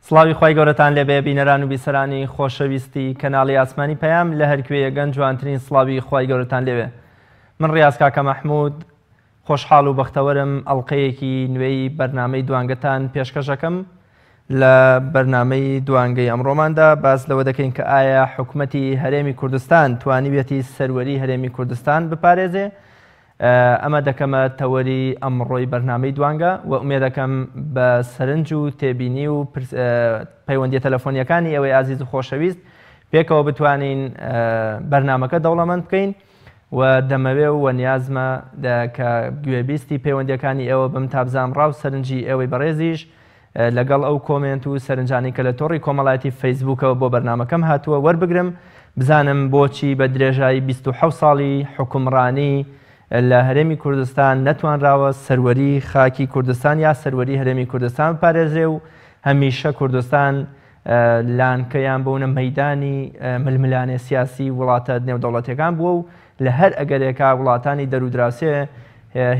سڵاوی خوای گەورەتان لێبێ بینەران و بیسەرانی خۆشەویستی کەناڵی ئاسمانی پەیام لە هەرکوێیەگەن جوانترین سڵاوی خوای گەورەتان لێوێ من ڕیاز کاکە مەحمود خۆشحاڵ و بەختەوەرم ئەڵقەیەکی نوێی بەرنامەی دوانگەتان پێشکەش ئەکەم. لە بەرنامەی دوانگەی ئەمڕۆماندا باس لەوە دەکەین کە ئایا حکومەتی هەرێمی کوردستان توانیویەتی سەروەری هەرێمی کوردستان بپارێزێ؟ ئەمە دەکەمە تەوەری ئەمڕۆی بەرنامەی دوانگە و ئومێدەکەم بە سەرنج و تێبینی و پەیوەندیە تەلەفۆنیەکانی ئێوەی ئازیز و خۆشەویست پێکەوە بتوانین بەرنامەکە دەوڵەمەند بکەین. و دەمەوێ و نیازمە کە گوێبیستی پەیوەندیەکانی ئێوە بم تا بزانم ڕاو سەرنجی ئێوەی بەڕێزیش لەگەڵ ئەو کۆمێنت و سەرنجانەی کە لە تۆڕی کۆمەڵایەتی فەیسبووکەوە بۆ بەرنامەکەم هاتووە وەربگرم بزانم بۆچی بە درێژایی 27 ساڵی حوکمڕانی لە هەرێمی کوردستان نەتوانراوە سەروەری خاکی کوردستان یا سەروەری هەرێمی کوردستان بپارێزرێ و هەمیشە کوردستان لانکە یان بوونە مەیدانی ململانێ سیاسی وڵاتە نێودەوڵەتیەکان بووە و لە هەر ئەگەرێکا وڵاتانی دەرودراوسێ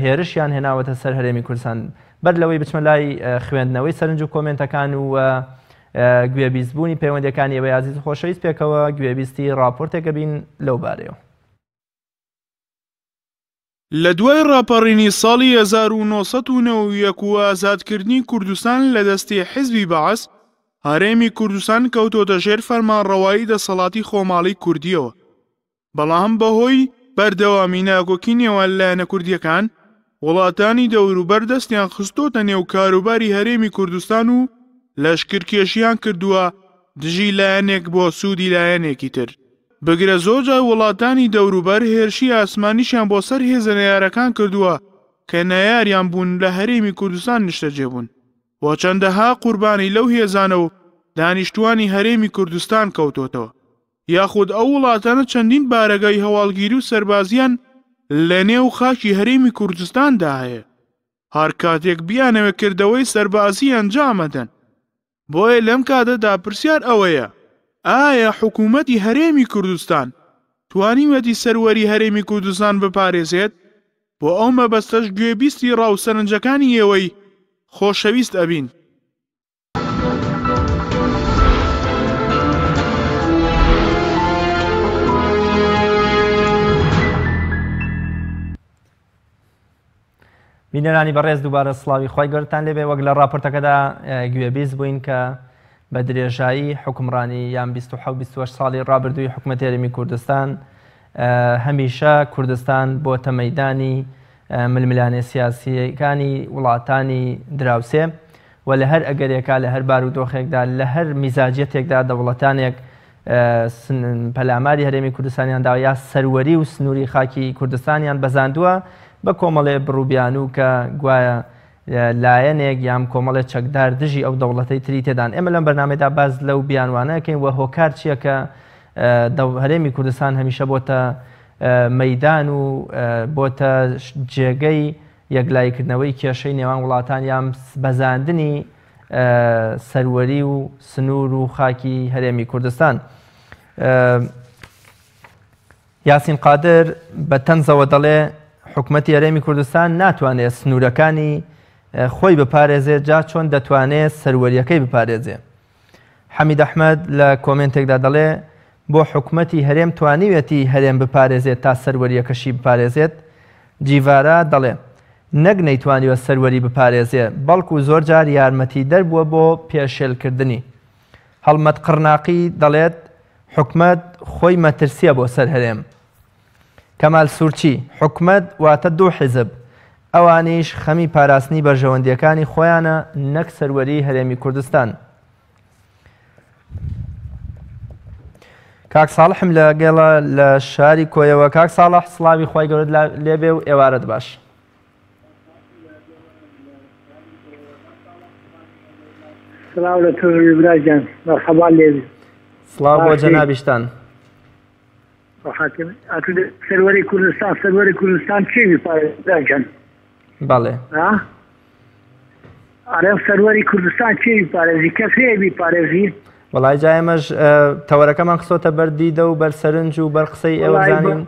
هێرشیان هێناوەتە سەر هەرێمی کوردستان. بەر لەوەی بچمە لای خوێندنەوەی سەرنج و کۆمێنتەکان و گوێبیستبوونی پەیوەندیەکانی ئێوەی ئازیز و خۆشەویست پێکەوە گوێبیستی ڕاپۆرتێکە بین لەو بارەیەوە. لە دوای ڕاپەڕینی ساڵی 1991 و ئازادکردنی کوردستان لە دەستی حیزبی بەعس، هەرێمی کوردستان کەوتۆتە ژێر فەرمانڕەوایی دەسەڵاتی خۆماڵی کوردییەوە. بەڵام بەهۆی بەردەوامی ناکۆکی نێوان لایەنە کوردییەکان، وڵاتانی دەوروبەر دەستیان خستۆتە نێو کاروباری هەرێمی کوردستان و لەشکرکێشیان کردووە دژی لایەنێک بۆ سوودی لایەنێکی تر. بگرە زۆرجار وڵاتانی دەوروبەر هێرشی ئاسمانیشیان بۆ سەر هێزە نەیارەکان کردووە کە نەیاریان بوون لە هەرێمی کوردستان نیشتەجێ بوون و چەندەها قوربانی لەو هێزانە و دانیشتووانی هەرێمی کوردستان کەوتۆتەوە یاخود ئەو وڵاتانە چەندین بارەگای هەواڵگیری و سەربازیان لە نێو خاکی هەرێمی کوردستاندا هەیە هەر کاتێک بیانەوێت کردەوەی سەربازی ئەنجام ئەدەن. بۆیە لەم کاتەدا پرسیار ئەوەیە ئایا حکوومەتی هەرێمی کوردستان توانیویەتی سەروەری هەرێمی کوردستان بپارێزێت؟ بۆ ئەو مەبەستەش گوێبیستی ڕا و سەرنجەکانی ئێوەی خۆشەویست ئەبین. بینەرانی بەڕێز دووبارە سڵاوی خوای گەورەتان لێبێ وەک لە ڕاپۆرتەکەدا گوێبیست بووین کە بە درێژایی حکومڕانی یان 27 28 ساڵی ڕابردووی حکومەتی هەرێمی کوردستان هەمیشە کوردستان بۆتە مەدانی ململانێ سیاسیەکانی وڵاتانی دراوسێ و لە هەر ئەگەرێکا لە هەر بارودۆخێکدا لە هەر میزاجیەتێکدا دەوڵەتانێک پەلاماری هەرێمی کوردستانیان داوە یا سەروەری و سنووری خاکی کوردستانیان بەزاندووە بە کۆمەڵێ بڕوبیانوو کە گوایە لایەنێک یان کۆمەڵێ چەکدار دژی ئەو دەوڵەتەی تری تێدان. ئێمە لەم بەرنامەیدا باس لەو بیانوانە ئەکەین و هۆکار چییە کە هەرێمی کوردستان هەمیشە بۆتە مەیدان و بۆتە جێگەی یەکلاییکردنەوەی کێشەی نێوان وڵاتان یان بەزاندنی سەروەری و سنوور و خاکی هەرێمی کوردستان. یاسین قادر بە تەنزەوە دەڵێ حکومەتی هەرێمی کوردستان ناتوانێت سنوورەکانی خۆی بپارێزێت جا چۆن دەتوانێت سەروەریەکەی بپارێزێ. حەمید ئەحمەد لە کۆمێنتێکدا دەڵێ بۆ حکومەتی هەرێم توانیویەتی هەرێم بپارێزێت تا سەروەریەکەشی بپارێزێت؟ جیڤارا دەڵێ نەک نەیتوانیوە سەروەری بپارێزێ بەڵکو زۆرجار یارمەتیدەر بووە بۆ پێشێلکردنی. هەڵمەت قڕناقی دەڵێت حکومەت خۆی مەترسیە بۆ سەر هەرێم. کەمال سورچی، حکومەت واتە دوو حیزب، ئەوانیش خەمی پاراستنی بەرژەوەندییەکانی خۆیانە نەک سەروەریی هەرێمی کوردستان. کاک ساڵحم لە گەڵە لە شاری کۆیەوە. کاک ساڵح سڵاوی خوای گەورەت لێبێ و ئێوارەت باش. سڵاو لە تۆ برا گیان مەرحەبا لێبێ. سڵاو بۆ جەنابیشتان. سەروەری کوردستان سەروەری کوردستان کێ بیپارێزێ برا گیان؟ بەڵێ. ها؟ ئەرێ سەروەری کوردستان کێ بیپارێزی؟ کەس هەیە بیپارێزی؟ وەڵای جا ئێمەش تەوەرەکەمان خستۆتە بەر دیدە و بەر سەرنج و بەر قسەی ئێوە بزانین.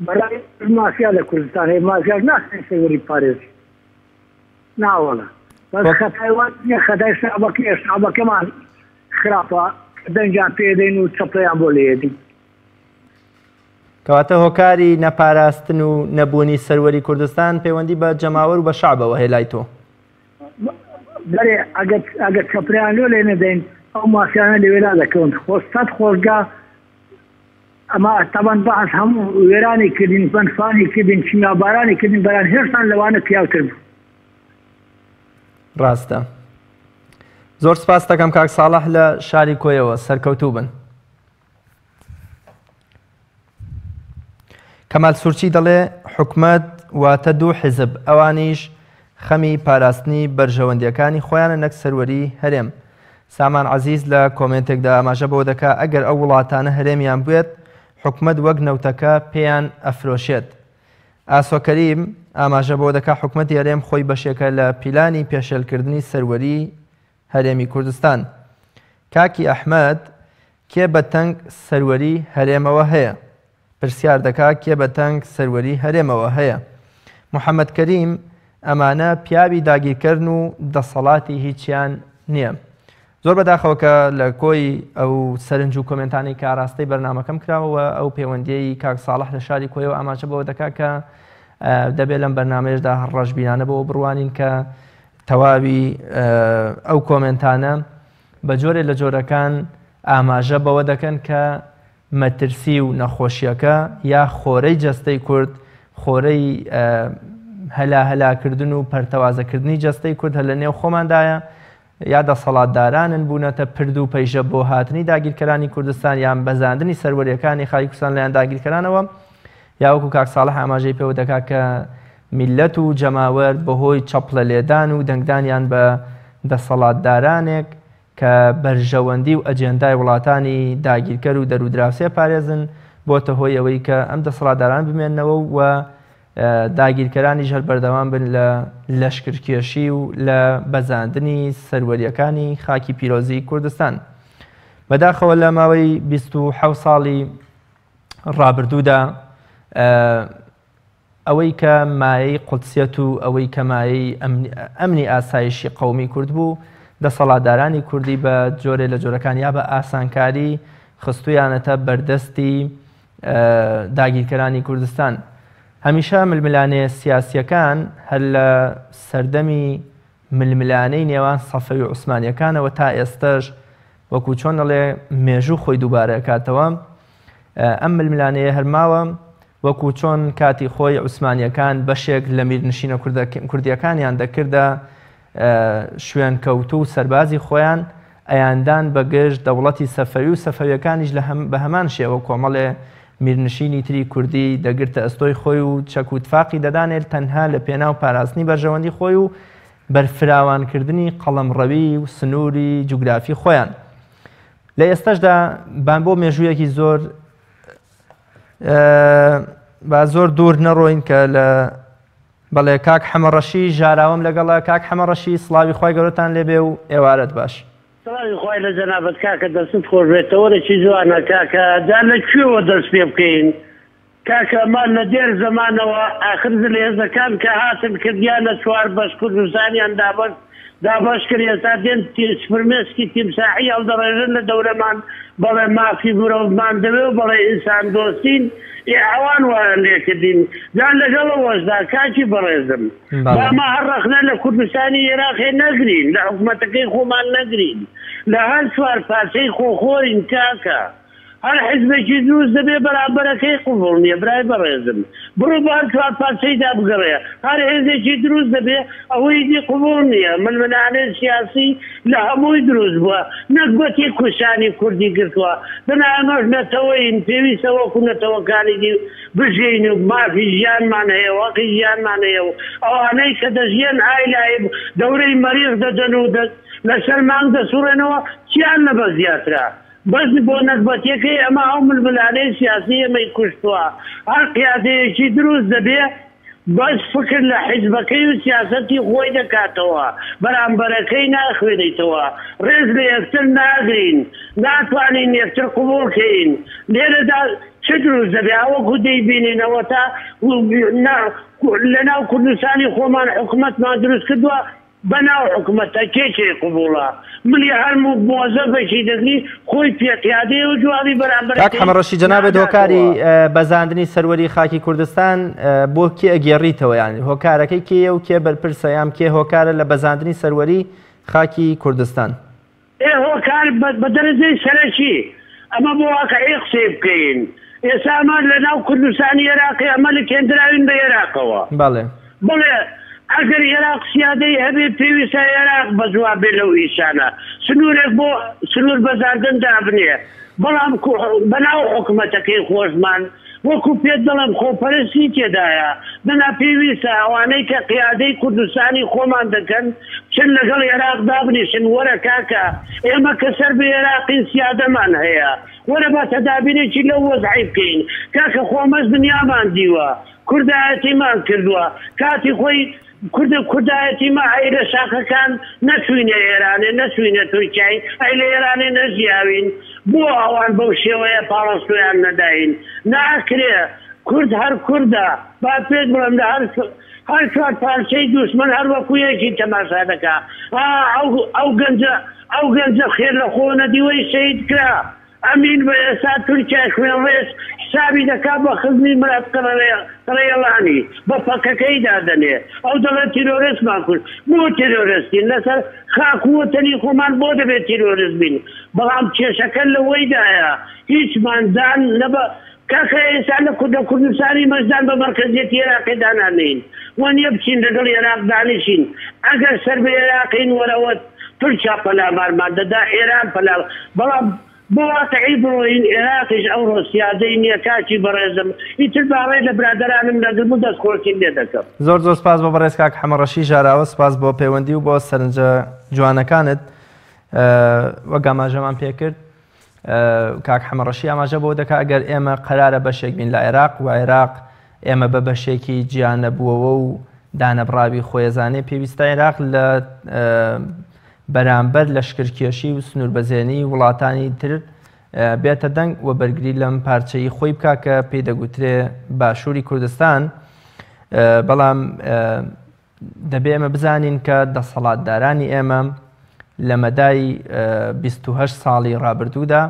بەڕای مافیا لە کوردستان هەیە مافیاش ناتوانێت سەروەری بپارێزی. ناوەڵا. بەس خەتای وان نیە خەتای شەعبەکەیە شەعبەکەمان خراپە کە دەنگیان پێدەین و چەپڵەیان بۆ لێدەین. کەواتە هۆکاری نەپاراستن و نەبوونی سەروەری کوردستان پەیوەندی بە جەماوەر و بە شەعبەوە هەیە لای تۆ؟ بەرێ ئەگەر ئەگەر چەپرەیان لۆ لێ نەدەین ئەو مافیانە لەوێ دەکەون خۆ سەد خۆزگا ئەمە تەبەن بەعس هەموو وێرانی کردین بەنفانی کردین کیمیابارانی کردین بەران هێشتان لەوانە پیاوتر بوو. ڕاستە زۆر سپاس دەکەم کاک ساڵح لە شاری کۆیەوە سەرکەوتوو بن. کەمال سورچی دەڵێ حکومەت واتە دوو حیزب ئەوانیش خەمی پاراستنی بەرژەوەندیەکانی خۆیانە نەک سەروەری هەرێم. سامان عەزیز لە کۆمێنتێکدا ئاماژە بەوە دەکا ئەگەر ئەو وڵاتانە هەرێمیان بوێت حکومەت وەک نەوتەکە پێیان ئەفرۆشێت. ئاسۆ کەریم ئاماژە بەوە دەکا حکومەتی هەرێم خۆی بەشێکە لە پیلانی پێشێلکردنی سەروەری هەرێمی کوردستان. کاکی ئەحمەد کێ بە تەنگ سەروەری هەرێمەوە هەیە؟ پرسیار دەکا کێ بە تەنگ سەروەری هەرێمەوە هەیە؟ محەمەد کەریم ئەمانە پیاوی داگیرکەرن و دەسەڵاتی هیچیان نییە. زۆر بەداخەوە کە لە کۆی ئەو سەرنج و کۆمێنتانەی کە ئاراستەی بەرنامەکەم کراوە و ئەو پەیوەندیەی کاک ساڵح لە شاری کۆیەوە ئاماژە بەوە دەکا کە دەبێت لەم بەرنامەیەشدا هەر ڕەشبینانە بەوە بڕوانین کە تەواوی ئەو کۆمێنتانە بە جۆرێ لە جۆرەکان ئاماژە بەوە دەکەن کە مەترسی و نەخۆشیەکە یا خۆرەی جەستەی کورد، خۆرەی هەلا هەلاکردن و پەرتەوازەکردنی جەستەی کورد هەر لە نێو خۆماندایە، یا دەسەڵاتدارانن بوونەتە پرد و پەیژە بۆ هاتنی داگیرکەرانی کوردستان یان بەزاندنی سەروەریەکانی خاکی کوردستان لایەن داگیرکەرانەوە، یا وەکو کاک ساڵح ئاماژەی پێوە دەکات کە میللەت و جەماوەر بەهۆی چەپڵە لێدان و دەنگدانیان بە دەسەڵاتدارانێک کە بەرژەوەندی و ئەجێندای وڵاتانی داگیرکەر و دەرودراوسێ پارێزن، بۆتە هۆی ئەوەی کە ئەم دەسەڵاتداران بمێننەوە و داگیرکەرانیش هەر بەردەوام بن لە لەشکرکێشی و لە بەزاندنی سەروەرییەکانی خاکی پیرۆزی کوردستان. بەداخەوە لە ماوەی 27 ساڵی ڕابردوودا ئەوەی کە مایەی قودسیەت و ئەوەی کە مایەی ئەمنی ئاسایشی قەومی کورد بوو، دەسەڵاتدارانی کوردی بە جۆرێ لە جۆرەکان یا بە ئاسانکاری خستوویانەتە بەردەستی داگیرکەرانی کوردستان. هەمیشە ململانێ سیاسییەکان هەر لە سەردەمی ململانێی نێوان سەفەوی و عوسمانییەکانەوە تا ئێستەش وەکوو چۆن ئەڵێ مێژوو خۆی دووبارە ئەکاتەوە ئەم ململانێیە هەر ماوە. وەکو چۆن کاتی خۆی عوسمانییەکان بەشێک لە میرنشینە کوردییەکانیان دەکردە شوێنکەوتوو و سەربازی خۆیان، ئەیاندان بە گژ دەوڵەتی سەفەوی و سەفەویەکانیش لە بە هەمان شێوە کۆمەڵێ میرنشینی تری کوردی دەگرتە ئەستۆی خۆی و چەک و تفاقی دەدانێ تەنها لە پێناو پاراستنی بەرژەوەندی خۆی و بەرفراوانکردنی قەڵەمڕەوی و سنووری جوگرافی خۆیان. لە ئێستەشدا بان بۆ مێژوویەکی زۆر با زۆر دوور نەڕۆین کە لە بەڵێ کاک حەمەڕەشی ژاراوەم لەگەڵە کاک حەمەڕەشی سڵاوی خوای گەورەتان لێبێ و ئێوارەت باش. سڵاوی خوای لە جەنابت کاکە دەستت خۆش بێت تەوەرێکی جوانە کاکە جا لە کوێوە دەست پێ بکەین کاکە ئەمە لە دێر زەمانەوە ئاخر زلهێزەکان کە هاتن کردیانە چوار بەش کوردستانیان دابەش دابەش کرد ئێستا دێن فرمێسکی تیمساحی هەڵدەڕێژن لە دەورەمان بەڵێ مافی مرۆڤمان دەوێ و بەڵێ ئینسان دۆستین ئێ ئەوان وایان لێکردین جا لەگەڵ ئەوەشدا کاکی بەڕێزم با ما هەر ڕەخنە لە کوردستانی ئێراقێ نەگرین لە حکومەتەکەی خۆمان نەگرین لە هەر چوار پارچەی خۆخۆرین کاکە هەر حیزبێکی دروست دەبێ بەرامبەرەکەی قبوڵ نیە برای بەڕێزم بڕۆ بە هەر چوارپارچەیدا بگەڕێ هەر هێزێکی دروست دەبێ ئەوەی دی قبوڵ نیە ململانێ سیاسی لە هەمووی دروست بووە نەگبەتی کوشانی کوردی گرتووە دەنا ئێمەش نەتەوەین پێویستە وەکو نەتەوەکانی دی بژین و مافی ژیانمان هەیە و هەقی ژیانمان هەیە و ئەوانەی کە دەژیەن ئای لای دەورەی مەریخ دەدەن و لەسەر مانگ دەسوڕێنەوە چیان لەمە زیاترە بەس بۆ نەگبەتیەکەی ئەمە ئەو ململانێی سیاسی ئێمەی کوشتوە هەر قیادەیەکی دروست دەبێ بەس فکر لە حیزبەکەی و سیاسەتی خۆی دەکاتەوە بەرامبەرەکەی ناخوێنیتەوە ڕێز لە یەکتر ناگرین ناتوانین یەکتر قبوڵ کەین لێرەدا چ دروست دەبێ ئەوەکو دەیبینین ئەوەتا لەناو کوردستانی خۆمان حکومەتمان دروست کردوە. بەناو حکومەتە کێ کێی قبوڵە ملی هەر موەزەفێکی دەگری خۆی پێ قیادەیە و جوابی کاک بەرامبەرەکەی حەمە ڕەشید جەنابت هۆکاری ناداتەوە. بەزاندنی سەروەری خاکی کوردستان بۆ کێ ئەگێڕیتەوە یان هۆکارەکەی کێیە و کێ بەرپرسە یان کێ هۆکارە لە بەزاندنی سەروەری خاکی کوردستان؟ ئێ هۆکار بە دەرەجەی سەرەکی ئەمە بۆ واقعی قسەی بکەین ئێستا ئەمە لە ناو کوردستانی ئێراقی ئەمە لکێندراوین بە ئێراقەوە. بەڵێ. بەڵێ ئەگەر ئێراق سیادەی هەبێ پێویستە ئێراق بە جواب بێ لەو ئیشانە سنوورێک بۆ سنوور بەزاندن دابنێ بەڵام بەناو حکومەتەکەی خۆشمان وەکو پێت دەڵێم خۆپەرستی تێدایە دەنا پێویستە ئەوانەی کە قیادەی کوردستانی خۆمان دەکەن بچن لەگەڵ ئێراق دابنیشن وەرە کاکە ئێمە کە سەر بە ئێراقین سیادەمان هەیە وەرە با تەدابیرێکی لەو وەزعەی بکەین کاکە خۆ ئەمەش دنیامان دیوە کوردایەتیمان کردوە کاتی خۆی کوردە کوردایەتی ما ئەی لە شاخەکان نەچوینە ئێرانێ نەچوینە تورکیای ئەی لە ئێرانێ نەژیاوین بۆ ئەوان بەو شێوەیە پاڵەشتۆیان نەداین ناکرێ کورد هەر کوردە با پێت بڵێم لە هەر هەر چوار پارچەی دوشمن هەر وەکو یەکی تەماشا دەکا ئا ئەو ئەو گەنجە ئەو گەنجە خێر لە خۆ نەدیوەی شەهید کرا ئەمین بە ئێستا تورکیای خوێنڕێژ حسابی دەکا بە خزمی مراد قڕەیڵانی بە پەکەکەی دادەنێ ئەو دەڵێ تیرۆرستمان کوشت بۆ تیرۆرستین لەسەر خاک و وەتەنی خۆمان بۆ دەبێ تیرۆرست بین بەڵام کێشەکە لەوەیدایە هیچمان دان نە بە کاکە ئێستا لە لە کوردستانی مەش دان بە مەرکەزیەتی ئێراقی دانانێین وەنیە بچین لەگەڵ ئێراق دانیشین ئەگەر سەر بە ئێراقین وەرەوە تورکیا پەلامارمان دەدا ئێران پەلام بەڵام بۆ واقعی بڕۆین ئێراقیش ئەوڕۆ سیادەی نیە کاکی بەڕێزم ئیتر با ڕێ لە برادەرانم نەگرم و دەست خۆشیم لێ دەکەم. زۆر زۆر سپاس بۆ بەڕێز کاک حەمە ڕەشی ژاراوە سپاس بۆ پەیوەندی و بۆ سەرنجە جوانەکانت وەک ئاماژەمان پێکرد کاک حەمە ڕەشی ئاماژە بەوە دەکات ئەگەر ئێمە قەرارە بەشێک بین لە عێراق و عێراق ئێمە بە بەشێکی جیانەبووەوە و دانەبڕاوی خۆیەزانێ پێویستە عێراق لە بەرامبەر لەشکرکێشی و سنووربەزێنی وڵاتانی تر بێتە دەنگ و بەرگری لەم پارچەی خۆی بکا کە پێی دەگوترێ باشووری کوردستان بەڵام دەبێ ئێمە بزانین کە دەسەڵاتدارانی ئێمە لە مەدای 28 ساڵی ڕابردوودا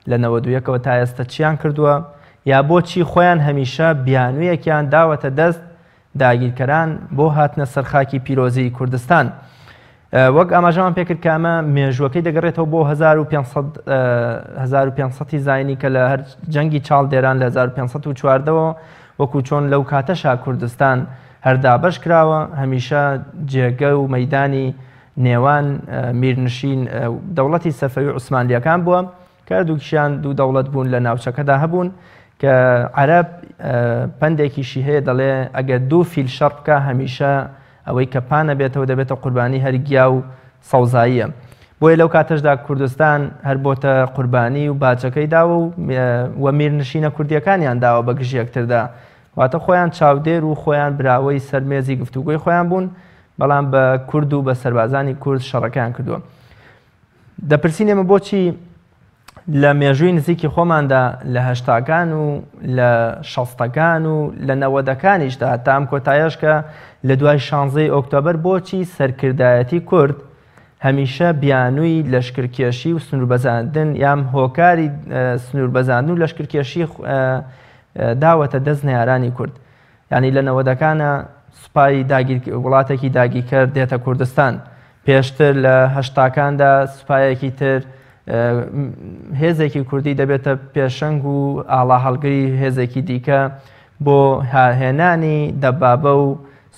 لە 91ەوە تا ئێستا چیان کردووە یا بۆچی خۆیان هەمیشە بیانوویەکیان داوەتە دەست داگیرکەران بۆ هاتنە سەر خاکی پیرۆزی کوردستان. وەک ئاماژەمان پێکرد کە ئەمە مێژووەکەی دەگەڕێتەوە بۆ 1500 زینی کە لە هەر جەنگی چاڵدێران لە 1514ەوە وەکو چۆن لەو کاتەشا کوردستان هەر دابەش کراوە هەمیشە جێگە و مەدانی نێوان میرنشین دەوڵەتی سەفەوی عوسمانلیەکان بووە کە هەردووکیشیان دوو دەوڵەت بوون لە ناوچەکەدا هەبوون کە عەرەب پەندێکیشی هەیە دەڵێ ئەگەر دوو فیل شەڕ بکە هەمیشە ئەوەی کە پانە بێتەوە دەبێتە قوربانی هەر گیا و سەوزاییە بۆیە لەو کاتەشدا کوردستان هەر بۆتە قوربانی و باجەکەی داوە و و میرنشینە کوردیەکانیان داوە بە گژ یەکتردا واتە خۆیان چاودێر و خۆیان براوەی سەر مێزی گفتوگۆی خۆیان بوون بەڵام بە کورد و بە سەربازانی کورد شەڕەکەیان کردووە دەپرسین ئێمە بۆچی لە مێژووی نزیکی خۆماندا لە هەشتاکان و لە شەستەکان و لە نەوەدەکانیشدا تا ئەم کۆتایەش کە لە دوای شانزەی ئۆکتۆبەر بۆچی سەرکردایەتی کورد هەمیشە بیانووی لەشکرکێشی و سنووربەزاندن یان هۆکاری سنووربەزاندن و لەشکرکێشی داوەتە دەست نەیارانی کورد یانی لە نەوەدەکانە سوپای داگیر وڵاتێکی داگیرکەر دێتە کوردستان پێشتر لە هەشتاکاندا سوپایەکی تر هێزێکی کوردی دەبێتە پێشەنگ و ئاڵا هەڵگری هێزێکی دیکە بۆ هێنانی دەبابە و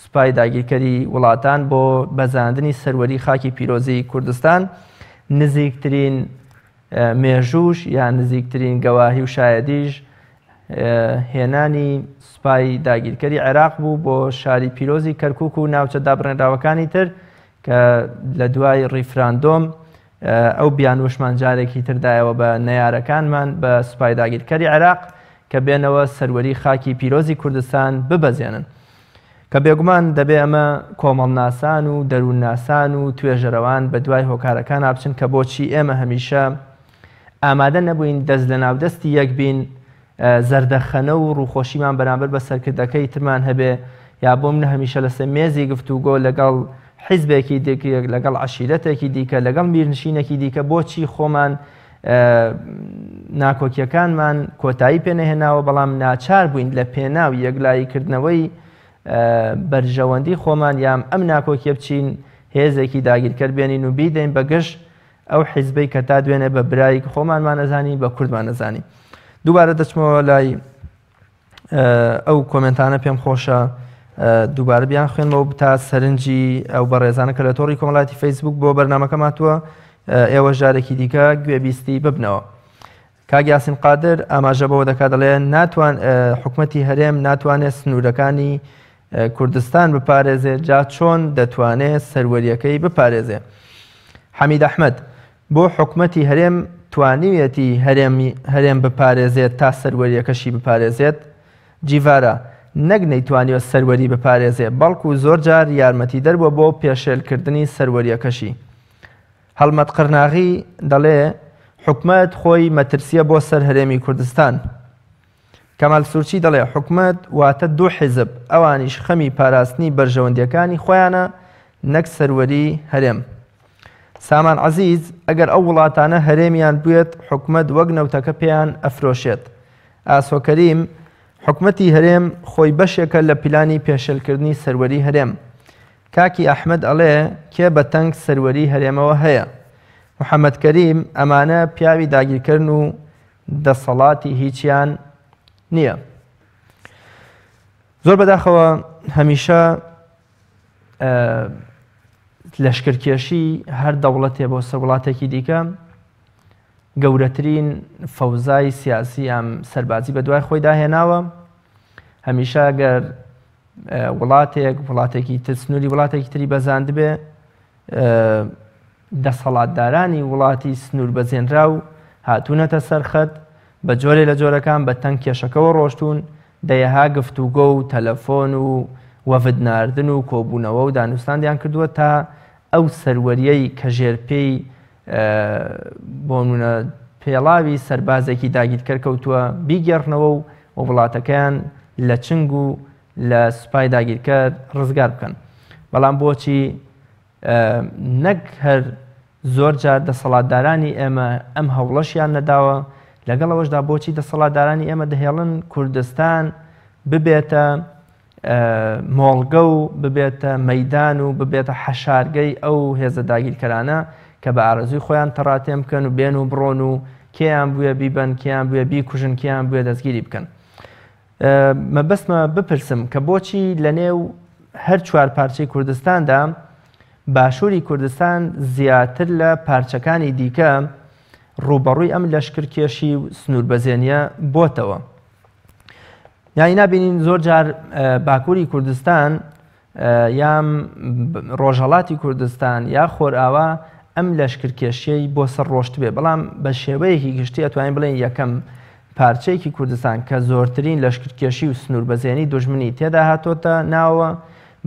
سوپای داگیرکەری وڵاتان بۆ بەزاندنی سەروەری خاکی پیرۆزی کوردستان نزیکترین مێژووش یان نزیکترین گەواهی و شایەدیش هێنانی سوپای داگیرکەری عێراق بوو بۆ شاری پیرۆزی کەرکک و ناوچە دابڕێنراوەکانی تر کە لە دوای ڕیفراندۆم ئەو بیانوشمان جارێکی تردایەوە بە نەیارەکانمان بە سوپای داگیرکەری عێراق کە بێنەوە سەروەری خاکی پیرۆزی کوردستان ببەزێنن. کە بێگومان دەبێ ئەمە کۆمەڵناسان و دەروونناسان و توێژەرەوان بە دوای هۆکارەکانا بچن کە بۆچی ئێمە هەمیشە ئامادە نەبووین دەست لە ناودەستی یەک بین زەردەخەنە و ڕووخۆشیمان بەرامبەر بە سەرکردەکەی ترمان هەبێ یا بۆ منە هەمیشە لەسەر مێزی گفتوگۆ لەگەڵ حیزبێکی دیکە، لەگەڵ عەشیرەتێکی دیکە، لەگەڵ میرنشینێکی دیکە بۆچی خۆمان ناکۆکیەکانمان کۆتایی پێنەهێناوە، بەڵام ناچار بووین لە پێناو یەکلاییکردنەوەی بەرژەوەندی خۆمان یان ئەم ناکۆکیە بچین هێزێکی داگیرکەر بێنین و بیدەین بە گژ ئەو حیزبەی کە تا دوێنێ بە برای خۆمانمان ئەزانی بە کوردمان ئەزانی. دووبارە دەچمەوە لای ئەو کۆمێنتانە پێم خۆشە دووبارە بیان خوێنمەوە تا سەرنجی ئەو بەڕێزانە کە لە تۆڕی کۆمەڵاتی فەیسبوک بۆ بەرنمەکەم هاتووە ئێوە جارێکی دیکە گوێبیستی ببنەوە. کاک یاسین قادر ئاماژە بەوە دەکات دەڵێ ناتوان حکومەتی هەرێم ناتوانێت سنوورەکانی کوردستان بپارێزێ جا چۆن دەتوانێ سەروەریەکەی بپارێزێ؟ حەمید ئەحمەد، بۆ حکومەتی هەرێم توانیویەتی هەرێم بپارێزێت تا سەروەریەکەشی بپارێزێت؟ جیڤارا، نەک نەیتوانیوە سەروەری بپارێزێ بەڵکو زۆرجار یارمەتیدەر بووە بۆ پێشێلکردنی سەروەریەکەشی. هەڵمەت قرناغی دەڵێ حکومەت خۆی مەترسیە بۆ سەر هەرێمی کوردستان. کەمال سورچی دەڵێ حکومەت واتە دوو حیزب، ئەوانیش خەمی پاراستنی بەرژەوەندییەکانی خۆیانە نەک سەروەری هەرێم. سامان عەزیز، ئەگەر ئەو وڵاتانە هەرێمیان بوێت حکومەت وەک نەوتەکە پێیان ئەفرۆشێت. ئاسۆ کەریم، حکومەتی هەرێم خۆی بەشێکە لە پلانی پێشێلکردنی سەروەری هەرێم. کاکی ئەحمەد ئەڵێ کێ بە تەنگ سەروەری هەرێمەوە هەیە؟ محەمەد کەریم، ئەمانە پیاوی داگیرکەرن و دەسەڵاتی هیچیان نییە. زۆر بەداخەوە هەمیشە لەشکرکێشی هەر دەوڵەتێ بۆ سەر وڵاتێکی دیکە گەورەترین فەوزای سیاسی یان سەربازی بە دوای خۆیدا هێناوە هەمیشە گەر وڵاتێک وڵاتێکی تر سنووری وڵاتێکی تری بەزاندبێ دەسەڵاتدارانی وڵاتی سنووربەزێنراو هاتوونەتە سەر خەت، بە جۆرێ لە جۆرەکان بە تەنگ کێشەکەوە ڕۆشتوون، دەیەها گفتوگۆ و تەلەفۆن و وەفد ناردن و کۆبوونەوە و دانوستاندیان کردووە تا ئەو سەروەرییەی کە ژێرپێی بۆ نموونە پێڵاوی سەربازێکی داگیرکەر کەوتووە بیگێڕنەوە و وڵاتەکەیان لە چنگ و لە سوپای داگیرکەر ڕزگار بکەن. بەڵام بۆچی نەک هەر زۆر جار دەسەڵاتدارانی ئێمە ئەم هەوڵەشیان نەداوە، لەگەڵ ئەوەشدا بۆچی دەسەڵاتدارانی ئێمە دەهێڵن کوردستان ببێتە مۆڵگە و ببێتە مەدان و ببێتە حەشارگەی ئەو هێزە داگیرکەرانە کە بە ئارەزووی خۆیان تەڕاتێن بکەن و بێن و بڕۆن و کێیان بوێ بیبەن، کێیان بوێ بیکوژن، کێیان بوێ دەستگیری بکەن. مەبەستمە بپرسم کە بۆچی لەنێو هەر چوار پارچەی کوردستاندا باشووری کوردستان زیاتر لە پارچەکانی دیکە ڕووبەڕووی ئەم لەشکرکێشی و سنووربەزێنیە بۆتەوە؟ یانی نابینین زۆر جار باکووری کوردستان یان ڕۆژهەڵاتی کوردستان یا خۆرئاوا ئەم لەشکرکێشیەی بۆ سەر ڕۆشتبێ، بەڵام بە شێوەیەکی گشتی ئەتوانین بڵێین یەکەم پارچەیەکی کوردستان کە زۆرترین لەشکرکێشی و سنووربەزێنی دوژمنی تێدا هاتۆتە ناوەوە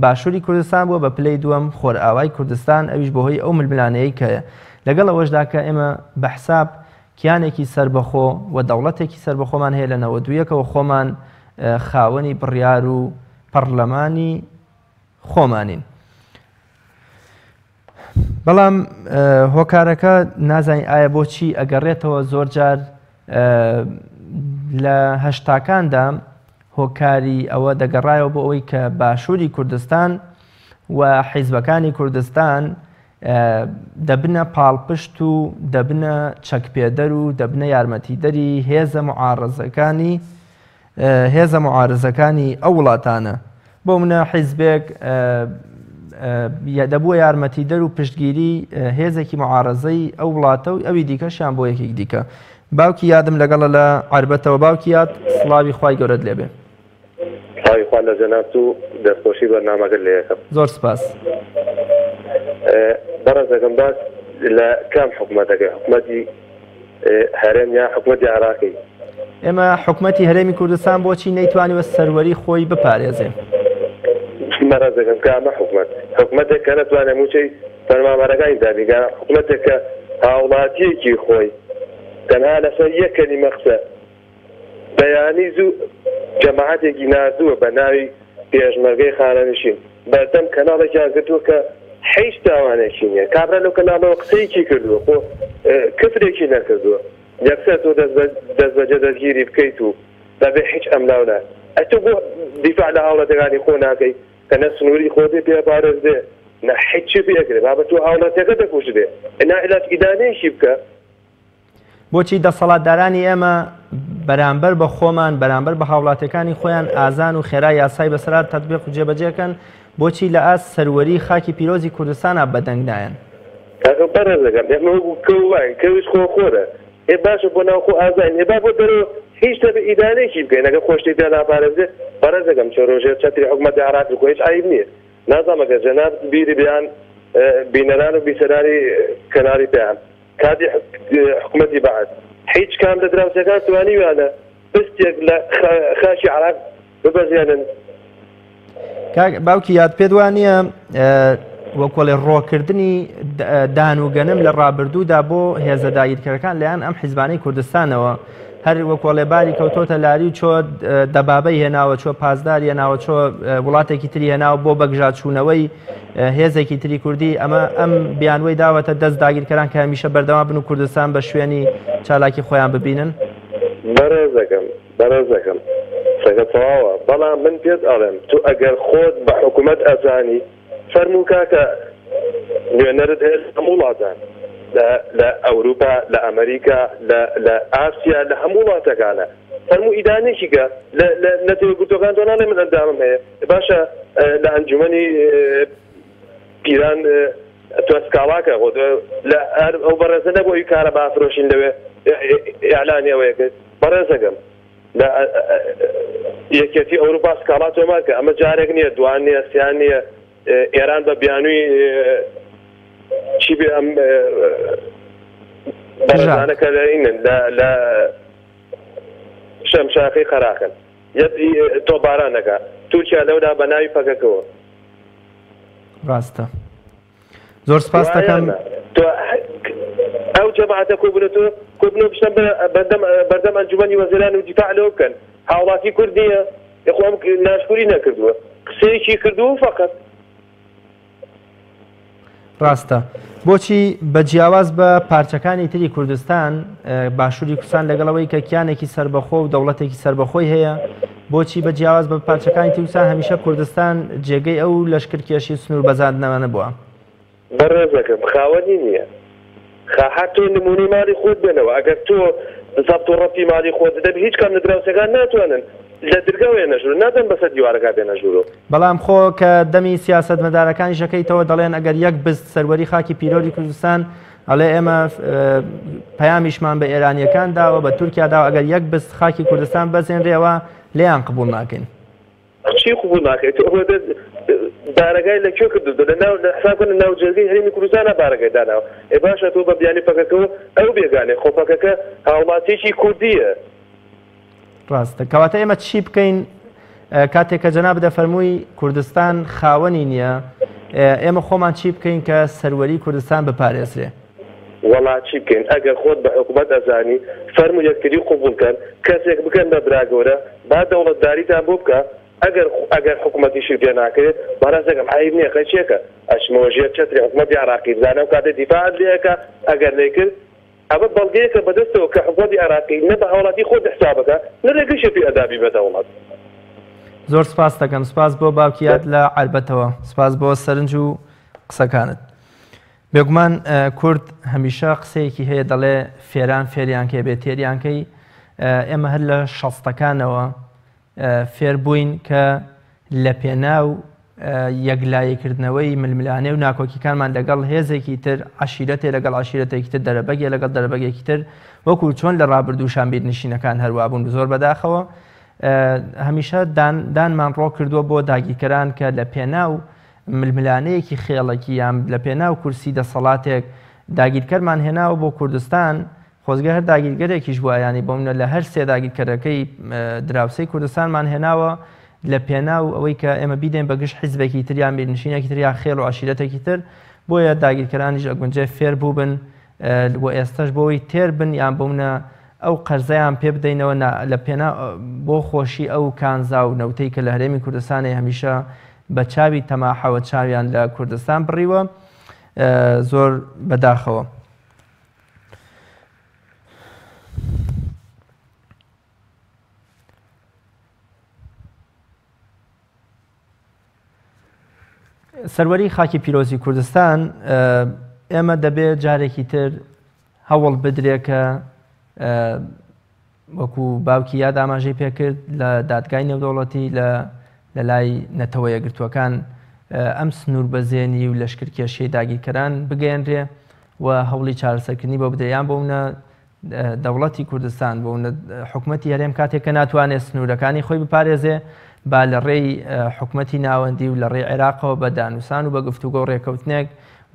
باشووری کوردستان بووە، بە پلەی دووەم خۆرئاوای کوردستان، ئەویش بەهۆی ئەو ململانێیەی کە لەگەڵ ئەوەشدا کە ئێمە بە حساب کیانێکی سەربەخۆ و دەوڵەتێکی سەربەخۆمان هەیە لە 91ەوە خۆمان خاوەنی بڕیار و پەڕلەمانی خۆمانین. بەڵام هۆکارەکە نازانین ئایا بۆچی ئەگەڕێتەوە زۆرجار لە هەشتاکاندا هۆکاری ئەوە دەگەڕایەوە بۆ ئەوەی کە باشووری کوردستان و حیزبەکانی کوردستان دەبنە پاڵپشت و دەبنە چەکپێدەر و دەبنە یارمەتیدەری هێزە معارزەکانی هێزە موعارزەکانی ئەو وڵاتانە. بۆ منە حیزبێک دەبووە یارمەتیدەر و پشتگیری هێزێکی موعارەزەی ئەو وڵاتە و ئەوی دیکەشیان بۆ یەکێک دیکە. باوکی یادم لەگەڵە لە عەربەتەوە باوکی یاد سڵاوی خوای گەورەت لێبێ. سڵاوی خوا لە جەنابت و دەستخۆشی بەرنامەکەت لێ ئەکەم. زۆر سپاس. بەڕێزەکەم باس لە کام حکومەت ئەکەی حکومەتی هەرێم یا حکومەتی عێراقی؟ ئێمە حکومەتی هەرێمی کوردستان بۆچی نەیتوانیوە سەروەری خۆی بپارێزێ؟ بەڕێزەکەم کامە حکومەت؟ حکومەتێک کە نەتوانێت مووچەی فەرمانبەرەکانی دابین کا، حکومەتێک کە هاوڵاتییەکی خۆی تەنها لەسەر یەک کەلیمە قسە بەیانی زوو جەماعەتێکی ناردووە بە ناوی پێشمەرگەی خانەنشین بەردەم کەناڵێکیان گرتووە کە حیچ تاوانێکی نیە کابرا لەو کەناڵەوە قسەیەکی کردووە خۆ کفرێکی نەکردووە یەکسەر تۆ دەست بەجێ دەستگیری بکەیت و بەبێ حیچ ئەملاولا ئەتۆ بۆ دیفاع لە هاوڵاتیەکانی خۆ ناکەی کە نە سنووری خۆت پێ پارێزرێ نە حیچی پێ ئەکرێ بابە تۆ هاوڵاتیەکە دەکوژرێ نائیلاج ئیدانەیەکی بکە. بۆچی دەسەڵاتدارانی ئێمە بەرامبەر بە خۆمان بەرامبەر بە هاوڵاتیەکانی خۆیان ئازان و خێرا یاسای بەسەرا تەتبیق و جێبەجێکەن بۆچی لە ئاست سەروەری خاکی پیرۆزی کوردستانا بەدەنگ نایەن؟ کاکە بەڕێزەکەم ئێمە وەکو کەو واین کەویش خۆ خۆرە ئێ باشە بۆ ناوخۆ ئازاین ئێ با بۆ دەرەوە هیچ نەبێ ئیدانەیەکی بکەین ئەگەر خۆ شتێک پێ ناپارێزرێ بەڕێزەکەم چۆرۆ ژێر چەتری حکومەتی عێراقی خۆ هیچ عەیب نییە نازانم ئەگەر جەنابت بیری بێ یان بینەران و بیسەرانی کەناڵی پەیام کاتی حکومەتی بەعس هیچ کام لە دراوسێکان توانیویانە پستێک لە خاکی عراق ببەزێنن. کاک باوکی یاد پێت وا نییە وەکۆڵێ ڕۆکردنی دان و گەنم لە ڕابردوودا بۆ هێزە داگیرکەرەکان لەیان ئەم حیزبانەی کوردستانەوە هەر وەکۆڵێ باری کەوتۆتە لاری و چۆ دەبابەی هێناوە چۆ پاسدار هێناوە چۆ وڵاتێکی تری هێناوە بۆ بەگژاچوونەوەی هێزێکی تری کوردی ئەمە ئەم بیانوەی داوەتە دەست داگیرکەران کە هەمیشە بەردەوام بن و کوردستان بە شوێنی چالاکی خۆیان ببینن؟ بەڕێزەکەم بەڕێزەکەم قسەکە تەواوە بەڵام من پێت ئەڵێم تو ئەگەر خۆت بە حکومەت ئەزانی فەرموو کاکە نوێنەرت هەیە لە هەموو وڵاتان لە لە ئەوروپا لە ئەمریکا لە لە ئاسیا لە هەموو وڵاتەکانە فەرموو ئیدانەیەکی کە لە لە نەتەوە یەکگرتووەکان تۆ ناڵێ من ئەندامم هەیە باشە لە ئەنجومەنی پیران تۆ سکاڵاکە خۆ لە هەر ئەو بەڕێزە نەبوو ئەوی کارەبا فرۆشین لەوێ ئیعلانی ئەوەیە کرد بەڕێزەکەم لە یەکێتی ئەوروپا سکاڵا تۆمار کە ئەمە جارێک نییە دوان نییە سیان نییە ئێران بە بیانووی چی بێ ئەم بەڕێزانە کە لە ئینن لە شەمشاخی قەراخن تۆپباران دەکا تورکیا لەولا بە ناوی پەکەکەوە. ڕاستە زۆر سپاس دەکەم. ئەو جەماعەتە کۆبنەتەوە کۆبنەوە بچنە بەردەم بەردەم ئەنجومەنی وەزیران و دیفاع لەوە بکەن هاوڵاتی کورد نییە یخۆ ئەم ناشکوری نەکردووە قسەیەکی کردووە و فەقەت. ڕاستە. بۆچی بە جیاواز بە پارچەکانی تری کوردستان، باشووری کوردستان لەگەڵ ئەوەی کە کیانێکی سەربەخۆ و دەوڵەتێکی سەربەخۆی هەیە، بۆچی بە جیاواز بە پارچەکانی تری کوردستان هەمیشە کوردستان جێگەی ئەو لەشکرکێشی و سنوور بەزاندنەوانە بووە؟ بەڕێزەکەم خاوەنی نییە. خاحە تۆ نمونەی ماڵی خۆت بێنەوە ئەگەر تۆ زەبت و ڕەبتی ماڵی خۆت دەبی هیچ کام لە دراوسێکان ناتوانن لە درگاوە یەنە ژوورۆ ناتوانن بەسەر دیوارەکا بێنە ژوورۆ. بەڵام خۆ کە دەمی سیاسەتمەدارەکانیش ئەکەیتەوە دەڵێن ئەگەر یەک بست سەروەری خاکی پیرۆری کوردستان ئەڵێ ئێمە پەیامیشمان بە ئێرانیەکان داوە بە تورکیا داوە ئەگەر یەک بست خاکی کوردستان بەزێنرێەوە لێیان قبوڵ ناکەین. چی قبوڵ ناکەی تۆ ئەوە بارەگای لە کوێ کردوتە لە ناو حساب کە لە ناو جەرگەی هەرێمی کوردستانا بارەگای داناوە ئێ باشە تۆ بە بیانی پەکەکەوە ئەو بێگانەی خۆ پەکەکە هاوڵاتیەکی کوردیە. ڕاستە کەواتە ئێمە چی بکەین کاتێک کە جەنابت دەفەرمووی کوردستان خاوەنی نییە ئێمە خۆمان چی بکەین کە سەروەری کوردستان بپارێزرێ؟ وەڵا چی بکەین ئەگەر خۆت بە حکومەت ئەزانی فەرموو یەکتری قبوڵ کەن کەسێک بکەن بە برا گەورە با دەوڵەتداریتان بۆ بکا ئەگەر ئەگەر حکومەتیشی پێ ناکرێ بەڕێزەکەم عەیب نیە قەیچێکە ئەچمەوە ژێر چەتری حکومەتی عێراقی بزانە ئەو کاتە دیفاعت لێ ئەکا ئەگەر نەیکرد ئەمە بەڵگەیەکە بەدەستەوە کە حکومەتی عێراقی نە بە هاوڵاتی خۆت حساب ئەکا نە رێگەشی پێ ئەدا بی بە دەوڵەت. زۆر سپاست دەکەم سپاس بۆ باوکی یاد لە عەربەتەوە سپاس بۆ سەرنج و قسەکانت. بێگومان کورد هەمیشە قسەیەکی هەیە دەڵێ فێران فێریان کەی بێ تێریان کەی ئێمە هەر لە شەستەکانەوە فێر بووین کە لە پێناو یەکلاییکردنەوەی ململانێ و ناکۆکیکانمان لەگەڵ هێزێکی تر عەشیرەتێ لەگەڵ عەشیرەتێکی تر دەرەبەگێ لەگەڵ دەرەبەگێکی تر وەکو چۆن لە ڕابردووشان بیرنشینەکان هەروابوون زۆر بەداخەوە هەمیشە دانمان ڕۆ کردووە بۆ داگیرکەران کە لە پێناو ململانێیەکی خێڵەکی یان لە پێناو کورسی دەسەڵاتێک داگیرکەرمان هێناوە بۆ کوردستان، خۆزگە هەر داگیرگەرێکیش بوایە یانی بۆمنە لە هەر سێ داگیرکەرەکەی دراوسێی کوردستانمان هێناوە لە پێناو ئەوەی کە ئێمە بیدەین بە گشت حیزبێکی تر یان میرنشینێکی تر یا خێڵ و عەشیرەتێکی تر بۆیە داگیرکەرانیش ئەگونجێ فێر بووبن و ئێستەش بۆی تێر بن یان بۆمنە ئەو قەرزەیان پێ بدەینەوە نا لە پێنا بۆ خۆشی ئەو کانزا و نەوتەی کە لە هەرێمی کوردستانێ هەمیشە بە چاوی تەماحەوە چاویان لە کوردستان بڕیوە زۆر بەداخەوە. سەروەری خاکی پیرۆزی کوردستان ئێمە دەبێت جارێکی تر هەوڵ بدرێ کە وەکو باوکی یاد ئاماژەی پێکرد لە دادگای نێودەوڵەتی لە لە لای نەتەوە یەکگرتووەکان ئەم سنوور بەزێنی و لەشکرکێشیەی داگیرکەران بگەیەنرێ و هەوڵی چارەسەرکردنی بۆ بدرێ یان بۆ دەوڵەتی کوردستان بۆ حکومەتی هەرێم کاتێک کە ناتوانێت سنوورەکانی خۆی بپارێزێ با لە ڕێی حکومەتی ناوەندی و لە ڕێی عێراقەوە بە دانوسان و بە گفتوگۆ و ڕێکەوتنێک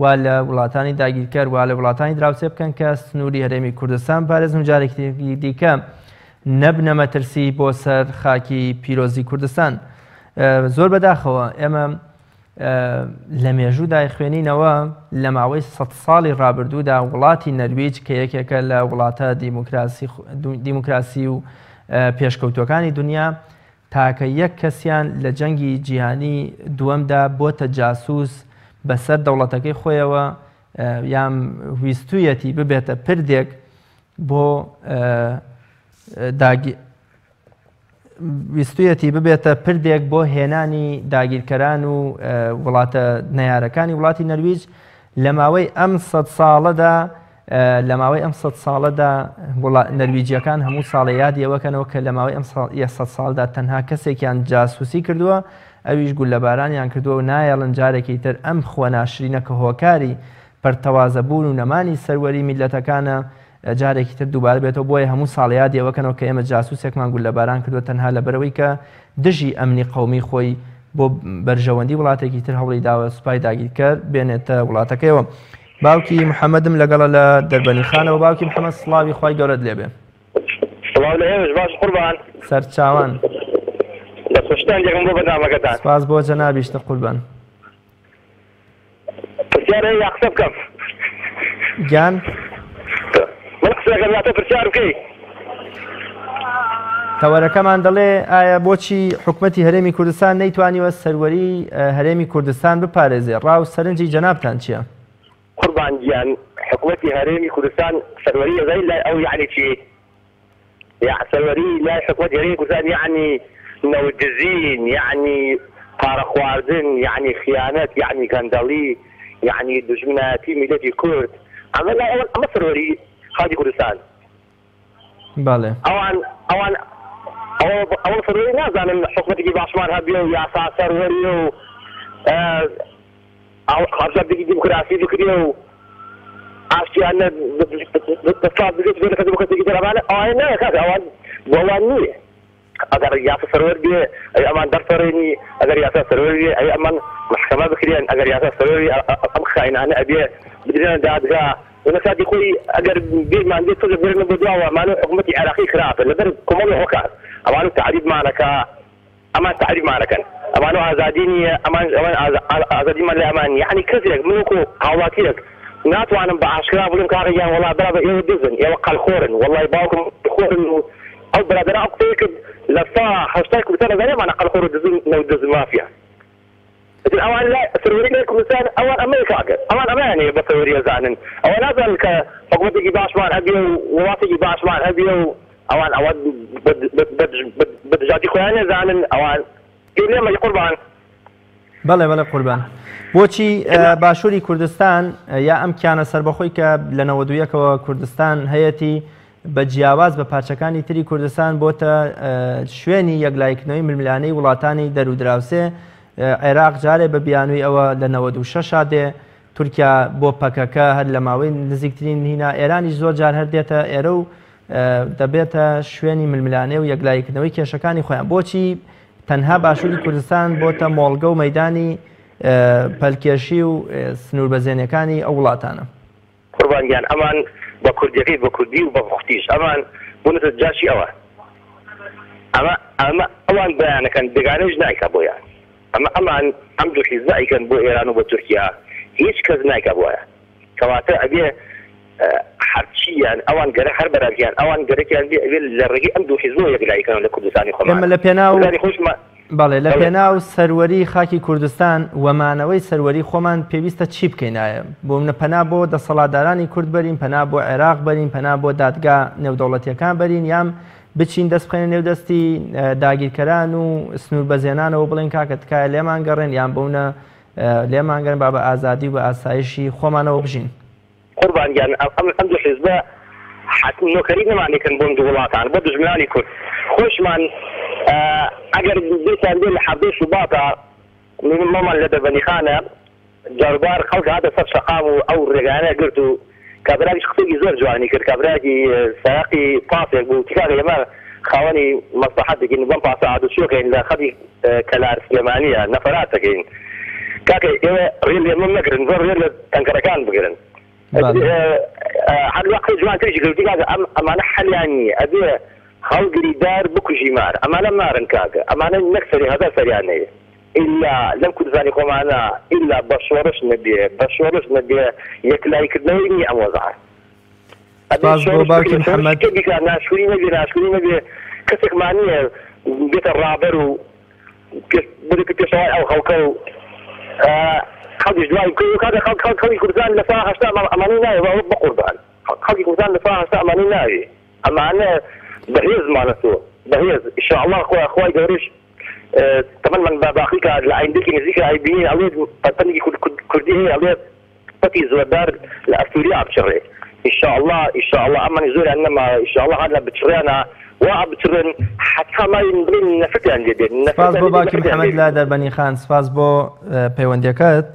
وا لە وڵاتانی داگیرکەر وا لە وڵاتانی دراوسێ بکەن کە سنووری هەرێمی کوردستان بپارێزن و جارێکی دیکە نەبنە مەترسی بۆ سەر خاکی پیرۆزی کوردستان. زۆر بەداخەوە ئێمە لە مێژوودا خوێنینەوە لە ماوەی سە ساڵی ڕابردوودا وڵاتی نەرویج کە یەکێکە لە وڵاتە دیموکراسی و پێشکەوتوەکانی دنیا تاکە یەک کەسیان لە جەنگی جیهانی دووەمدا بۆتە جاسوس بەسەر دەوڵەتەکەی خۆیەوە یان ویستویەتی ببێتە پردێک بۆ داگی ویستویەتی ببێتە پردێک بۆ هێنانی داگیرکەران و وڵاتە نەیارەکانی وڵاتی نەرویج لە ماوەی ئەم سەد ساڵەدا لە ماوەی ئەم سەد ساڵەدا نەرویجیەکان هەموو ساڵێ یادی ئەوە کەنەوە کە لە ماوەی ئەم سەد ساڵدا تەنها کەسێکیان جاسوسی کردووە ئەویش گوللەبارانیان کردووە و نایەڵن جارێکی تر ئەم خوە ناشرینە کە هۆکاری پەرتەوازەبوون و نەمانی سەروەری میللەتەکانە جارێکی تر دووبارە بێتەوە، بۆیە هەموو ساڵێ یادی ئەوە کەنەوە کە ئێمە جاسوسێکمان گوللەباران کردووە تەنها لەبەرئەوەی کە دژی ئەمنی قەومی خۆی بۆ بەرژەوەندی وڵاتێکی تر هەوڵی داوە سوپای داگیرکەر بێنێتە وڵاتەکەیەوە. باوکی محەمەدم لەگەڵە لە دەربەنیخانەوە، باوکی محەمەد سڵاوی خوای گەورەت لێبێ. سڵاو لە ئێوەش باش قوربان. سەرچاوان. دەستخۆشتان دەکەم بۆ بەرنامەکەتان. سپاس بۆ جەنابیشت قوربان. پرسیار هەیە یا قسە بکەم؟ گیان؟ من قسە دەکەم یا تۆ پرسیار بکەی؟ تەوەرەکەمان دەڵێ ئایا بۆچی حکومەتی هەرێمی کوردستان نەیتوانیوە سەروەری هەرێمی کوردستان بپارێزێ؟ ڕا و سەرنجی جەنابتان چییە؟ قوربان گیان حکومەتی هەرێمی کوردستان سەروەری ئەزانی لای ئەو یەعنی چی؟ یاع سەروەری لای حکومەتی هەرێمی کوردستان یەعنی نەوت دزین یەعنی پارە خواردن یەعنی خیانەت یەعنی گەندەڵی یەعنی دوژمنایەتی میللەتی کورد ئەمە لای ئەوان ئەمە سەروەری خاکی کوردستان بەڵێ. ئەوان ئەوان ئەوە ئەوە سەروەری نازانن حکومەتێکی باشمان هەبێ و یاسا سەروەری و هەڵبژاردنێکی دیموکراسی بکرێ و ئاشتیانە دەسەڵات بدرێت بێ لە کەس بۆ کەسێکی تر ئەمانە ئەوانە نایە کاکە ئەوان بۆ ئەوان نییە ئەگەر یاسا سەروەر بێ ئەی ئەمان دەرپەڕێنی ئەگەر یاسا سەروەر بێ ئەی ئەمان مەحکەمە بکرێن ئەگەر یاسا سەروەر بێ ئەم خاینانە ئەبێ بدرێنە دادگا و لە کاتی خۆی ئەگەر بیرمان بێ تۆزێک بگەڕێنەوە بۆ دواوە ئەمانە حکوومەتی عێراقی خراپە لەبەر کۆمەڵی هۆکار ئەمانە تەعریبمانەکا ئەمان تەعریبمان ئەکەن ئەمانەو ئازادی نیە ئەمان ئەمان ئازادیمان لای ئەمان نیە یەعنی کەسێک من وەکو هاوڵاتیەک ناتوانم بە ئاشکرا بڵێم کاکە گیان وەڵا برا بە ئێوە دزن ئێوە قەلخۆرن وەڵای باوکم خۆرن و ئەو برادەرە ئەو قسەیە کرد لە سا هەشتای کوردستان ئەزانێ ئەمانە قەلخۆر و دزن نەوت دز مافیا ئیتر ئەوان لای سەروەری لای کوردستان ئەوان ئەمەیە کاکە ئەوان ئەمەیان هەیە بە سەروەری ئەزانن ئەوە نازانن کە حکومەتێکی باشمان هەبێ و وڵاتێکی باشمان هەبێ و ئەوان ئەوە بە دژاتی خۆیان نەزانن ئەوان گوێ لێمە قوربان. بەڵێ بەڵێ قوربان. بۆچی باشووری کوردستان یا ئەم کیانە سەربەخۆی کە لە 91ەوە کوردستان هەیەتی بە جیاواز بە پارچەکانی تری کوردستان بۆتە شوێنی یەکلایکردنەوەی ململانێی وڵاتانی دەرودراوسێ عێراق جارێ بە بیانووی ئەوە لە 96 دێ تورکیا بۆ پەکەکە هەر لە ماوەی نزیکترین هینا ئێرانیش زۆر جار هەر دێتە ئێرە و دەبێتە شوێنی ململانێ و یەکلاییکردنەوەی کێشەکانی خۆیان بۆچی تەنها باشووری کوردستان بۆتە مۆڵگە و مەدانی پەلکێشی و سنووربەزێنەکانی ئەو وڵاتانە. قوربان گیان ئەمان بە کوردیەکەی بە کوردی و بە پوختیش ئەمان بونەتە جاشی ئەوان ئەمە ئەمە ئەوان بەیانەکەن بێگانەیش نایکا بۆیان ئەمە ئەمان ئەم دوو حیزبە ئەیکەن بۆ ئێران و بۆ تورکیا هیچ کەس نایکا بۆیان کەواتە ئەبێ هەرچی یان ئەوان گەرە هەر بەراکیان ئەوان گەرەکیان بێ ئەبێ لە ڕێگەی ئەم دوو حیزبەوە یەکلایی کەنەوە لە کوردستانی خۆمان ئێمە لە پێناو کوردستانی خۆشمان. بەڵێ لە پێناو سەروەری خاکی کوردستان و مانەوەی سەروەری خۆمان پێویستە چی بکەین ئایا بۆ منە پەنا بۆ دەسەڵاتدارانی کورد بەرین پەنا بۆ عێراق بەرین پەنا بۆ دادگا نێودەوڵەتیەکان بەرین یان بچین دەست بخەینە نێو دەستی داگیرکەران و سنوور بەزێنانەوە بڵێن کاکە تکایە لێمان گەڕێن یان بەونە لێمان گەرن با بە ئازادی و بە ئاسایشی خۆمانەوە بژین. قوربان گیان ئەم ئەم دوو حیزبە حەتم نۆکەری نەمانێکن بۆم دوو وڵاتان بۆ دوژمنانی کورد خۆشمان ئەگەر بیرتان بێ لە حەڤدەی شوباتا مامان لە دەربەندیخانە جاروبار خەڵک هاتە سەر شەقام و ئەو ڕێگایانە گرت و کابراکیش قسەیەکی زۆر جوانی کرد کابراکی سایەقی پاسێک بوو وتی کاکە ئێمە خاوەنی مەسڵەحەتێکین بەم پاسە هاتوچۆکەین لە خەتی کەلار سلێمانیە نەفەرات دەکەین کاکە ئێوە ڕێ لێمە مەگرن زۆر ڕێ لە تەنکەرەکان بگرن هەر وە قسەی جوانتریشی کرد وتی کاکە ئەم ئەمانە حەلیان نییە ئەبێ هەڵگری دار بکوژی مار ئەمانە مارن کاکە ئەمانە نەک سەری هەزار سەریان هەیە ئیلا لەم کوردستانی خۆمانە ئیلا بە شۆڕش نەبێ بە شۆڕش نەبێ یەکلایی کردنەوەی نییە ئەم وەزعە ئەبێ سپاس بۆ شۆڕش باوکی بکرێ شۆڕش محەممەد. کێ بیکا ناشکوری نەبێ ناشکوری نەبێ کەسێکمان نییە بێتە ڕابەر و پێش ببێتە پێشەوای ئەو خەڵکە و خەڵکیش دوای بکەوێ کاکە خەڵک خەڵک خەڵکی کوردستان 80% ئەمانەی ناوێ بە بەقوربان خەڵکی کوردستان 80% ئەمانەی ناوێ ئەمانە بەهێزمانەتەوە بەهێز ئیشاءاللە خوای گەورەش تەمەنمان با باقی کات لە ئایندەکی نزیکە ئەیبینین ئەڵێ پەنێکی کوردی هەیە ئەڵێ پەتی زۆردار لە ئەستوریا بچڕێ ئیشاڵڵا ئیشاڵڵا ئەمانی زۆریان نەماوە ئیشاڵڵا هەر لە بچڕیانە وا ئەبچڕێن حەتا ماوین بڵێن نەفرەتیان لێ بێت سپاس نەفرەتیان بۆ لێ بێت باوکی نەفرەتیان محەممەد لێ لە بێت. دەربەنیخان سپاس بۆ پەیوەندیەکەت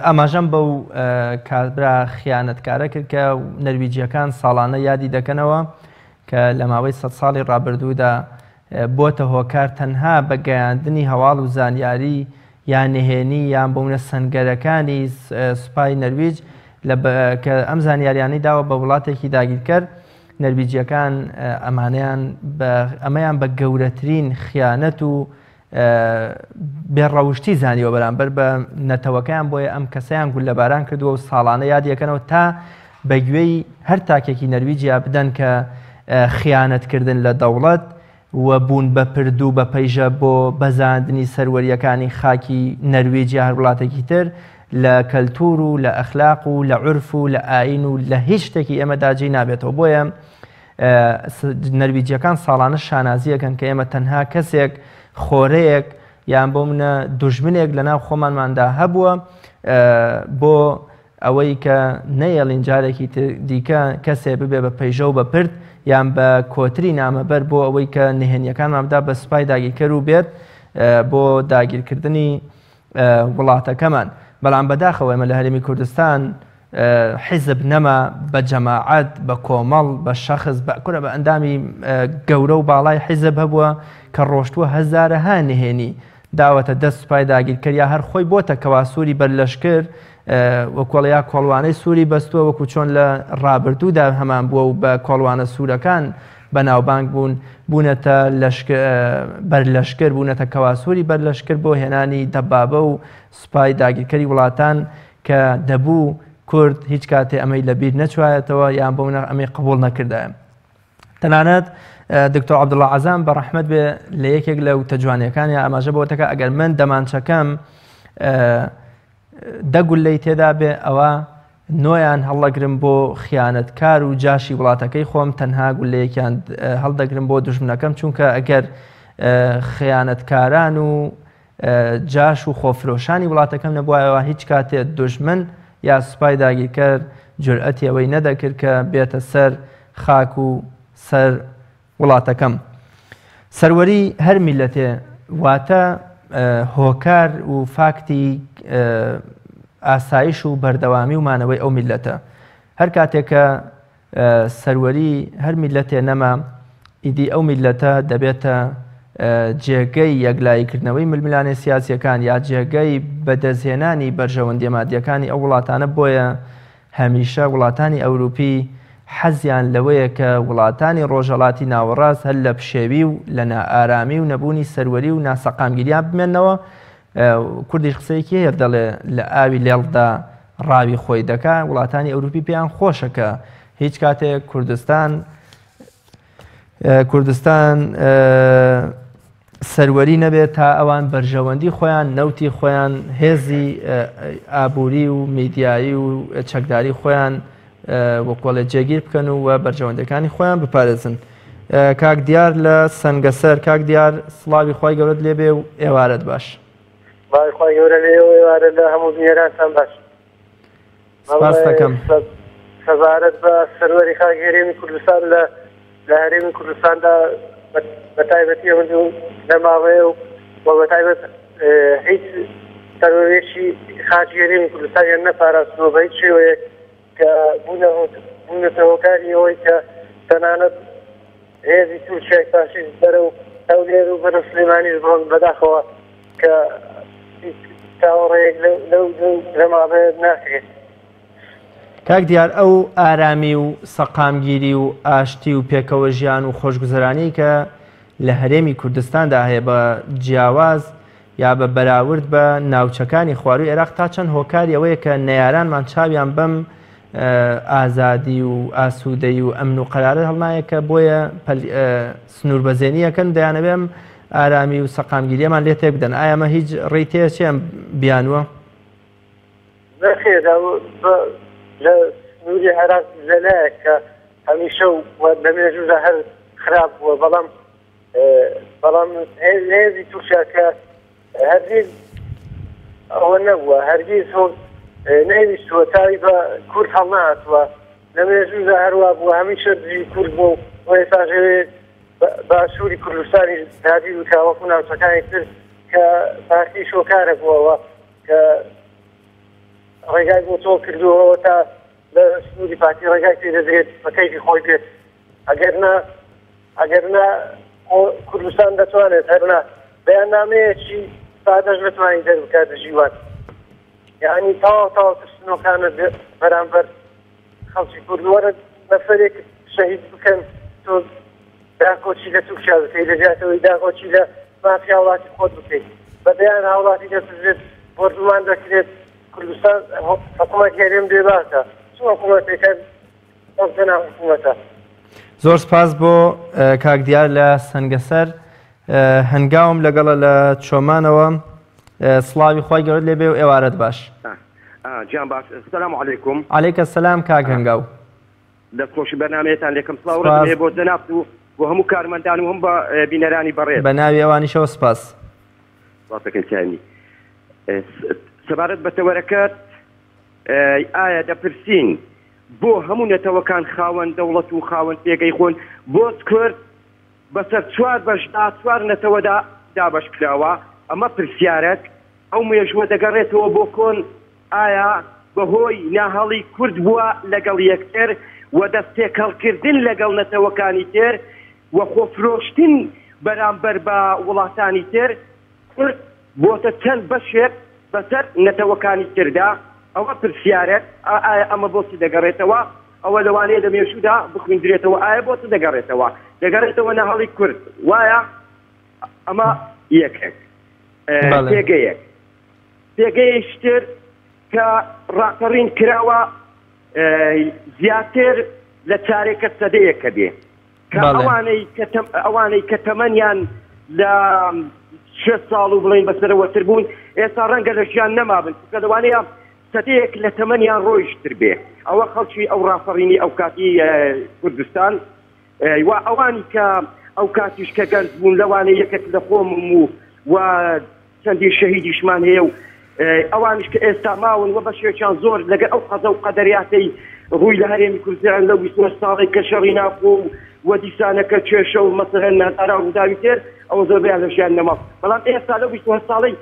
ئاماژەم بەو کابرا خیانەتکارە کرد کە نەرویجیەکان ساڵانە یادی دەکەنەوە کە لە ماوەی سەد ساڵی ڕابردوودا بۆتە هۆکار تەنها بە گەیاندنی هەواڵ و زانیاری یان نهێنی یان بۆ منە سەنگەرەکانی سوپای نەرویج لە کە ئەم زانیاریانەی داوە بە وڵاتێکی داگیرکەر نەرویجیەکان ئەمانەیان بە ئەمەیان بە گەورەترین خیانەت و بێ ڕەوشتی زانیوە بەرامبەر بە نەتەوەکەیان بۆیە ئەم کەسەیان گوللەباران کردووە و ساڵانە یادیەکەنەوە تا بەگوێی هەر تاکێکی نەرویجیا بدەن کە خیانەتکردن لە دەوڵەت و بوون بە پرد و بە پەیژە بۆ بەزاندنی سەروەرییەکانی خاکی نەرویج یا هەر وڵاتێکی تر لە کەلتوور و لە ئەخلاق و لە عورف و لە ئایین و لە هیچ شتێکی ئێمەدا جێی نابێتەوە بۆیە نەرویجیەکان ساڵانە شانازیەکەن کە ئێمە تەنها کەسێک خۆرەیەک یان بۆ منە دوژمنێک لە ناو خۆمانماندا هەبووە بۆ ئەوەی کە نەیەڵین جارێکی دیکە کەسێ ببێ بە پەیژە و بە پرد یان بە کۆتری نامەبەر بۆ ئەوەی کە نهێنیەکانمان بدا بە سوپای داگیرکەر و بێت بۆ داگیرکردنی وڵاتەکەمان بەڵام بەداخەوە ئێمە لە هەرێمی کوردستان حیزب نەما بە جەماعەت بە کۆمەڵ بە شەخس بە کورە بە ئەندامی گەورە و باڵای حیزب هەبووە کە ڕۆشتووە هەزارەها نهێنی داوەتە دەست سوپای داگیرکەر یا هەر خۆی بۆتە کەواسووری بەرلەشکر وەکۆڵ یا کۆڵوانەی سووری بەستووە وەکو چۆن لە ڕابردوودا هەمان بووە و بە کۆڵوانە سوورەکان بەناوبانگ بوون بوونەتە بەرلەشکر بوونەتە کەواسووری بەرلەشکر بۆ هێنانی دەبابە و سوپای داگیرکەری وڵاتان کە دەبوو کورد هیچ کاتێ ئەمەی لەبیر نەچوایەتەوە یان بۆ منە ئەمەی قبوڵ نەکردایە. تەنانەت دکتۆر عەبدوڵا عەزام بە ڕەحمەت بێ لە یەکێک لە وتە جوانیەکانیا ئاماژە بەوە دەکات ئەگەر من دەمانچەکەم دە گولەی تێدا بێ ئەوە نۆیان هەڵدەگرم بۆ خیانەتکار و جاشی وڵاتەکەی خۆم تەنها گولەیەکیان هەڵدەگرم بۆ دوژمنەکەم چونکە ئەگەر خیانەتکاران و جاش و خۆفرۆشانی وڵاتەکەم نەبوایەوە هیچ کاتێ دوژمن یا سوپای داگیرکەر جورئەتی ئەوەی نەدەکرد کە بێتە سەر خاک و سەر وڵاتەکەم. سەروەری هەر میللەتێ واتە هۆکار و فاکتی ئاسایش و بەردەوامی و مانەوەی ئەو میللەتە. هەر کاتێک کە سەروەری هەر میللەتێ نەما، ئیدی ئەو میللەتە دەبێتە جێگەی یەکلاییکردنەوەی ململانێ سیاسییەکان یا جێگەی بەدەستهێنانی بەرژەوەندییە مادییەکانی ئەو وڵاتانە، بۆیە هەمیشە وڵاتانی ئەوروپی حەزیان لەوەیە کە وڵاتانی ڕۆژهەڵاتی ناوەڕاست هەر لە پشێوی و لە نائارامی و نەبوونی سەروەری و ناسەقامگیریان بمێننەوە، کوردیش قسەیەکی هەیە دەڵێ لە ئاوی لێڵدا ڕاوی خۆی دەکا، وڵاتانی ئەوروپی پێیان خۆشە کە هیچ کاتێک کوردستان کوردستان سەروەری نەبێت تا ئەوان بەرژەوەندی خۆیان، نەوتی خۆیان، هێزی ئابووری و میدیایی و چەکداری خۆیان وەکۆڵێ جێگیر بکەن و بەرژەوەندەکانی خۆیان بپارێزن. کاک دیار لە سەنگەسەر، کاک دیار سڵاوی خوای گەورەت لێبێ و ئێوارەت باش. سڵاوی خوای گەورە لێ و ئێوارە لە هەموو بینەرانتان باش. سپاس دەکەم. سەبارەت بە سەروەری خاکی هەرێمی کوردستان لە لە هەرێمی کوردستاندا بە تایبەتی ئەمن لە ماوەیە و و بە تایبەت هیچ سەروەرێکی خاکی هەرێمی کوردستانیان نەپاراستووە بە هیچ شێوەیەک کە بوونە بوونەتە هۆکاری ئەوەی کە تەنانەت هێزی تورکیای فاشیست بەرەو هەولێر و بەرەو سلێمانیش بڕۆن بەداخەوە کە هیچ چاوەڕێیەک لەو لەماڵەیە ناکرێت. کاک دیار ئەو ئارامی و سەقامگیری و ئاشتی و پێکەوە ژیان و خۆشگوزەرانی کە لە هەرێمی کوردستاندا هەیە بە جیاواز یا بە بەراورد بە ناوچەکانی خواروی عێراق تا چەند هۆکاری ئەوەیە کە نەیارانمان چاویان بەم ئازادی و ئاسوودەی و ئەمن و قەرارە هەڵنایە کە بۆیە سنووربەزێنیەکەن دەیانەوێ ئەم ئارامی و سەقامگیریەمان لێ تێک بدەن ئایا ئەمە هیچ ڕێی تێچێ ئەم بیانووە؟ نەخێر لە سنووری عێراق لەلایەک کە هەمیشە و لە مێژوودا هەر خراپ بووە بەڵام بەڵام هێزی تورکیا کە هەرگیز ئەوە نەبووە هەرگیز نەیویستووە تاوی بە کورد هەڵنەهاتووە لە مێژوودا هەروا بووە هەمیشە دژی کورد بوو و ئێستاش ئەوێ باشووری کوردستانی دابین بکا وەکو ناوچەکانی تر کە پارتی شۆکارە بووەوە کە ڕێگای بۆ تۆ کردووەوە تا لە سنووری پارتی ڕێگای پێ دەدرێت بە کەیفی خۆی بێت ئەگەر نا ئەگەر نا کوردستان دەتوانێت هەر نا بەیاننامەیەکی سادەش نەتوانانی دەربکات دژی وان یعنی تەواو تەواو ترسنۆکانە بەرامبەر خەڵکی کورد وەرە نەفەرێک شەهید بکەن تۆ داکۆکی لە تورکیا بکەی لە جیاتەوەی داکۆکی لە مافی هاوڵاتی خۆت بکەیت بە دەیان هاوڵاتی دەکوژرێت بۆردومان دەکرێت کوردستان حکوومەت هەرێم بێباکە چ حکوومەتێکە ئەو حکوومەتە. زۆر سپاس بۆ کاک دیار لە سەنگەسەر هەنگاوم لەگەڵە لە چۆمانەوە سڵاوی خوای گەورەت لێبێ و ئێوارەت باش. گیان باش سلام علیکم. علیک سلام کاک هەنگاو. دەست خۆشی بەرنامەیەتان لێکەم سڵاو ڕێزم هەیە بۆ جەنابت و بۆ هەموو کارمەندان و هەم بە بینەرانی بەڕێز. بە ناوی ئەوانیشەوە سپاس. سپاسەکەی کانی سەبارەت بە تەوەرەکەت ئایا دەپرسین بۆ هەموو نەتەوەکان خاوەن دەوڵەت و خاوەن پێگەی خۆن بۆ کورد بەسەر چوار بەشدا چوار نەتەوەدا دابەش کراوە ئەمە پرسیارەک ئەو مێژووە دەگەڕێتەوە بۆ کۆن ئایا بەهۆی ناهەڵی کورد بووە لەگەڵ یەکتر و دەست تێکەڵکردن لەگەڵ نەتەوەکانی تر و خۆفرۆشتن بەرامبەر بە وڵاتانی تر کورد بۆتە چەند بەشێک بەسەر نەتەوەکانی تردا؟ ئەوە پرسیارێک، ئایا ئەمە بۆ چ دەگەڕێتەوە؟ ئەوە لەوانەیە لە مێژوودا بخویندرێتەوە، ئایا بۆ چ دەگەڕێتەوە؟ دەگەڕێتەوە نەهەڵی کورد، وایە؟ ئەمە یەکێک. پێگەیەک. پێگەیەکی تر کە ڕاپەڕین کراوە زیاتر لە چارێکە سەدەیەکە بێ. کە ئەوانەی کە ئەوانەی کە تەمەنیان لە شێست ساڵ و بڵێین بەسەرەوەتر بوون ئێستا ڕەنگە لە ژیان نەمابن چونکە لەوانەیە سەدەیەک لە تەمەنیان ڕۆیشتر بێ ئەوە خەڵکی ئەو ڕاپەڕینی ئەو کاتی کوردستان و ئەوانی کە ئەو کاتیش کە گەنج بوون لەوانەیە یەکێک لە خۆمم و و چەندین شەهیدیشمان هەیە و ئەوانیش کە ئێستا ماون و بەشێکیان زۆر لەگەر ئەو قەزە و قەدەریاتەی ڕووی لە هەرێمی کوردستان لەو 28 ساڵەی کە شەڕی ناوخۆ و و دیسانەکە کێشە و مەسەلەن هەزاران ڕووداوی تر ئەوە زۆربەیان لە ژیان نەما بەڵام ئێستا لەو 28 ساڵەی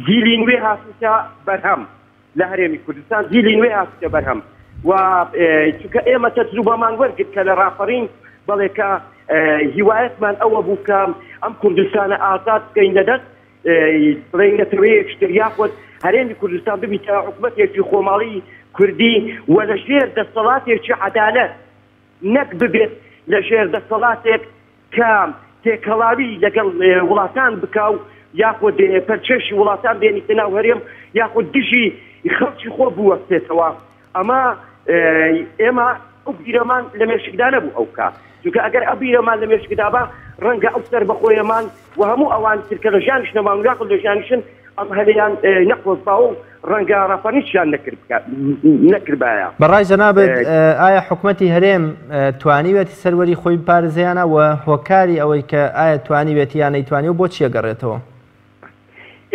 جیلی نوێ هاتووتە بەرهەم لە هەرێمی کوردستان جیلی نوێ هاتووتە بەرهەم و چونکە ئێمە تەجروبەمان وەرگرت کە لە ڕاپەڕین بەڵێ کە هیوایەتمان ئەوە بوو کە ئەم کوردستانە ئازاد بکەین لە دەست بڵێین نەتەوەیەکی تر یاخود هەرێمی کوردستان ببیتە حکومەتێکی خۆماڵی کوردی و لە ژێر دەسەڵاتێکی عەدالەت نەک ببێت لە ژێر دەسەڵاتێک کە تێکەڵاوی لەگەڵ وڵاتان بکا و یاخود پەلکێشی وڵاتان بێنیتە ناو هەرێم یاخود دژی خەڵکی خۆ بوەستێتەوە ئەمە ئێمە ئەو بیرەمان لە مێشکدا نەبوو ئەو کات. چونکە ئەگەر ئەو بیرەمان لە مێشکدابا ڕەنگە ئەو سەربەخۆیەمان و هەموو ئەوان تر کە لە ژیانیش نەمان و یاخود لە ژیانیشن ئەم هەلەیان نەقۆزبا و ڕەنگە ڕاپەڕینیشیان نەکردبایە. بە ڕای جەنابت ئایا حکومەتی هەرێم توانیویەتی سەروەری خۆی بپارێزێ یان نا و هۆکاری ئەوەی کە ئایا توانیویەتی یان نەیتوانیوە بۆ چی ئەگەڕێتەوە؟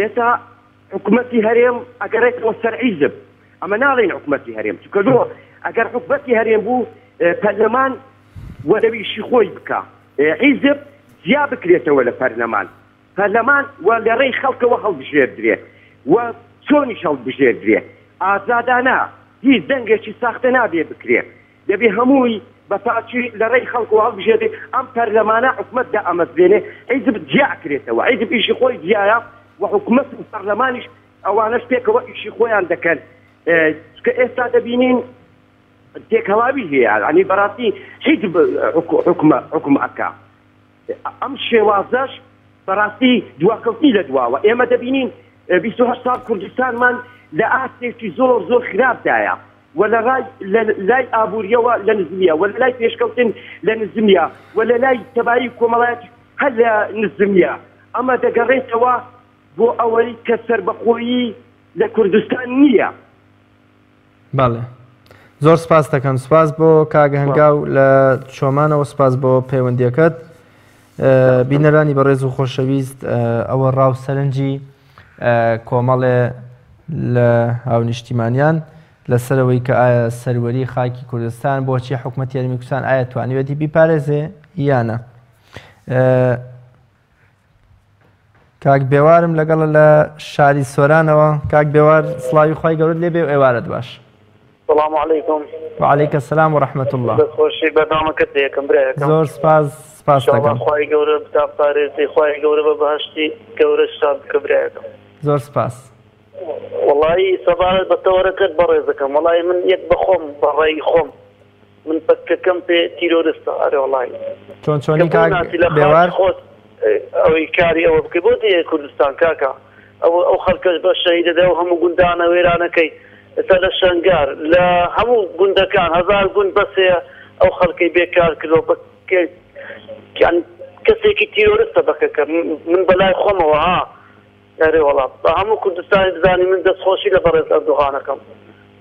ئێستا حکومەتی هەرێم ئەگەڕێتەوە سەر حیزب، ئەمە ناڵێین حکومەتی هەرێم، چونکە لۆ ئەگەر حکومەتی هەرێم بوو پەرلەمان وەلەویشی خۆی بکا، حیزب جیا بکرێتەوە لە پەرلەمان، پەرلەمان و لە ڕێی خەڵکەوە هەڵبژێردرێ و چۆنیش هەڵبژێردرێ ئازادانە هیچ دەنگێکی ساختە نابێ بکرێ دەبێ هەمووی بە پاکی لە ڕێی خەڵکەوە هەڵبژێردرێ ئەم پەرلەمانە حکومەت دائەمەزرێنێ حیزب جیا ئەکرێتەوە حیزب ئیشی خۆی جیایە و حکومەت و پەرلەمانیش ئەوانەش پێکەوە ئیشی خۆیان دەکەن چونکە ئێستا دەبینین تێکەڵاوی هەیە یانی بەڕاستی حیزب حکومە حکوم ئەکا ئەم شێوازەش بەڕاستی دواکەوتنی لە دواوە ئێمە دەبینین 28 ساڵ کوردستانمان لە ئاستێکی زۆر زۆر خراپدایە و لە ڕای لە لای ئابووریەوە لە نزمیە و لە لای پێشکەوتن لە نزمیە و لە لای تەبایی کۆمەڵایەتی هەر لە نزمیە ئەمە دەگەڕێتەوە بۆ ئەوەی کە سەربەخۆیی لە کوردستان نییە. بەڵێ زۆر سپاس دەکەم سپاس بۆ کاک هەنگاو لە چۆمانەوە سپاس بۆ پەیوەندیەکەت بینەرانی بەڕێز و خۆشەویست ئەوە ڕاو سەرنجی کۆمەڵێ لە هاونیشتیمانیان لەسەرەوەی کە ئایا سەروەری خاکی کوردستان بۆچی حکوومەت یاریمی کوردستان ئایا توانیوێتی بیپارێزێ یانە کاک بێوارم لەگەڵە لە شاری سۆرانەوە کاک بێوار سڵاوی خوای گەورەت لێبێ و ئێوارەت باش. سلام علیکم. وعلیک السلام و رحمة اللە. دەست خۆشی بەرنامەکەت لێکەم برایەکەم. زۆر سپاس سپاس دەکەم. خوای گەورە بتانپارێزێ خوای گەورە بە بەهەشتی گەورە شاد بکە برایەکەم. زۆر سپاس. وەڵایی سەبارەت بە تەوەرەکەت بەڕێزەکەم وەڵایی من یەک بەخۆم بەڕای خۆم من پەکەکەم پێ تیرۆرستە ئەرێ وەڵاهی. چۆن چۆنی کاک بێوار؟ خۆت ئەوەی کاری ئەوە بکەی بۆ دێیە کوردستان کاکە ئەو ئەو خەڵکەش بە شەهیدە دەو هەموو گوندانە وێرانەکەی ئێستا لە شەنگار لە هەموو گوندەکان هەزار گوند بەس هەیە ئەو خەڵکەی بێکار کردوە بە کەسێکی تیرۆرستە بەکەکە من بەلای خۆمەوە ها ئەرێ وەڵا با هەموو کوردستانی بزانی من دەست خۆشی لە بەڕێز ئەردۆغان ئەکەم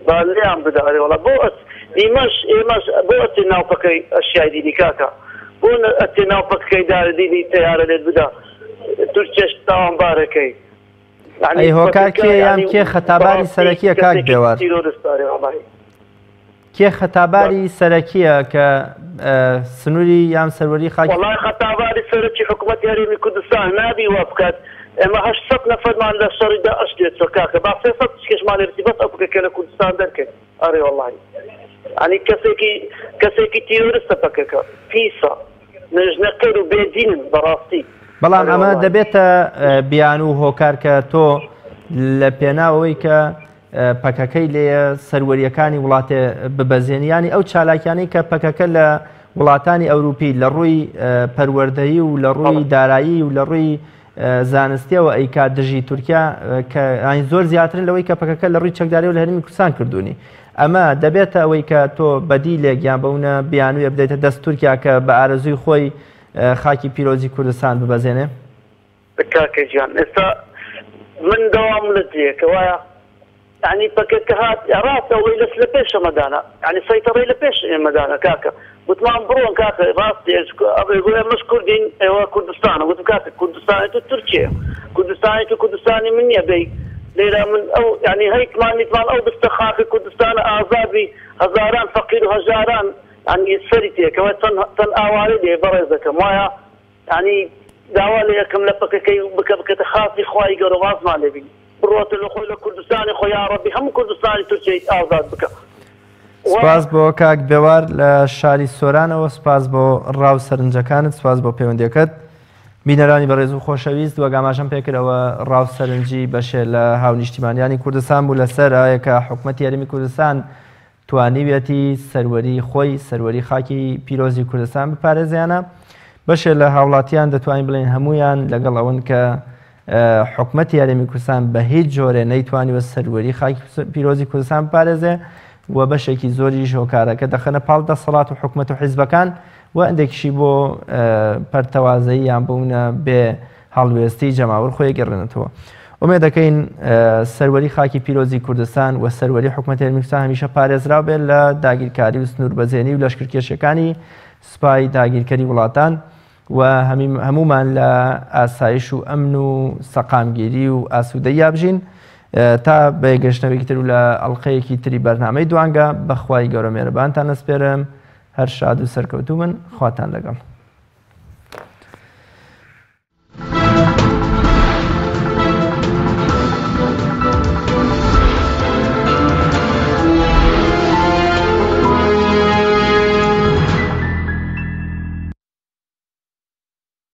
با لێیان بدا ئەرێ وەڵا بۆ ئەچ ئیمەش ئێمەش بۆ ئەچێ ناو پەکەی ئەشیای دینی کاکە بۆ ئەچێ ناو پەکەکەی دار دینی تەیارە لێت بدا تورکیەش تاوانبارەکەی یعنی ئەی هۆکار پەکەکە کێ یان یعنی کێ خەتاباری بەڕاستی سەرەکیە کاک کەسێکی بێوار؟ تیرۆرستە ئەرێ وەڵاهی. کێ خەتاباری سەرەکیە کە سنوری یان سەروەری خاکی. وەڵا خەتاباری سەرەکی حکومەتی هەرێمی کوردستان نابی وا بکات ئێمە 800 نەفەرمان لە شەڕی داعش لێ چوە کاکە با 300 پشکێشمان لێ بچی بەس ئەو پکەکە لە کوردستان دەرکەین ئەرێ وەڵاهی یانی کەسێکی کەسێکی تیرۆرستە پەکەکە پیسە نوێژنەکەر و بێ دینن بەڕاستی. بەڵام ئەرێ ئەمە وەڵاهی. دەبێتە بیانوو و هۆکار کە تۆ لە پێناو ئەوەی کە پەکەکەی لێیە سەروەرییەکانی وڵاتێ ببەزێنی یانی ئەو چالاکیانەی کە پەکەکە لە وڵاتانی ئەوروپی لە ڕووی پەروەردەیی و لە ڕووی دارایی و لە ڕووی زانستیەوە ئەیکات دژی تورکیا کە ینی زۆر زیاترن لەوەی کە پەکەکە لە ڕووی چەکداری و لە هەرێمی کوردستان کردوونی ئەمە دەبێتە ئەوەی کە تۆ بەدیلێک یان بەونە بیانوویە بدەیتە دەست تورکیا کە بە ئارەزووی خۆی خاکی پیرۆزی کوردستان ببەزێنێ؟ کاکە گیان ئێستا من دەوام لە جێیەکە وایە یعنی پەکەکە هات ڕاستە ئەوەی لەس لە پێش ئەمەدانە یعنی سەیتەڕەی لە پێش ئێمەدانە کاکە گوتمان بڕۆن کاکە ڕاست ئێمەش کوردین ئێوە کوردستانە گوتم کاکە کوردستانی تو تورکیە کوردستانی تو کوردستانی من نییە بێی لێرە من ئەو یعنی هەیتمان نیتمان ئەو بستە خاکە کوردستانە ئازاد بی هەزاران فەقیر و هەژاران یعنی سەری تێکەوە چەند چەند ئاوارەی لێ بەڕێزەکەم وایە یانی داوا لێ ئەکەم لە پەکەکەی بکە بکەتە خاسی خوای گەورە وازمان لێ بینی بڕواتە لە خۆی لە کوردستانی خۆی یاڕەبی هەموو کوردستانی تورکیەی ئازاد بکە و. سپاس بۆ کاک بێوار لە شاری سۆرانەوە سپاس بۆ ڕاو سەرنجەکانت سپاس بۆ پەیوەندیەکەت بینەرانی بەڕێز و خۆشەویست وەک ئاماژەم پێکرد ئەوە ڕاو سەرنجی بەشێ لە هاونیشتیمانیانی کوردستان بوو لەسەر ئەوەیە کە حکومەتی هەرێمی کوردستان توانیویەتی سەروەری خۆی، سەروەری خاکی پیرۆزی کوردستان بپارێزێ یان نا؟ بەشێ لە هاوڵاتیان دەتوانین بڵێین هەموویان لەگەڵ ئەوەن کە حکومەتی هەرێمی کوردستان بە هیچ جۆرێ نەیتوانیوە سەروەری خاکی پیرۆزی کوردستان بپارێزێ و بەشێکی زۆریش هۆکارەکە دەخەنە پاڵ دەسەڵات و حکومەت و حیزبەکان. و هەندێکیشی بۆ پەرتەوازەیی یان بوونە بێ هەڵوێستی جەماوەر خۆی گەڕێنێتەوە. ئومێد دەکەین سەروەری خاکی پیرۆزی کوردستان و سەروەری حکومەتی هەرێمی کوردستان هەمیشە پارێزراو بێت لە داگیرکاری و سنووربەزێنی و لەشکرکێشیەکانی سوپای داگیرکەری وڵاتان و هەموومان لە ئاسایش و ئەمن و سەقامگیری و ئاسوودەییا بژین تا بە گەشتنەوەیەکی تر و لە ئەڵلقەیەکی تری بەرنامەی دوانگە بەخوای گەورە مێرەبانتان ئەسپێرم هەر شاد و سەرکەوتوو بن خواتان لەگەڵ.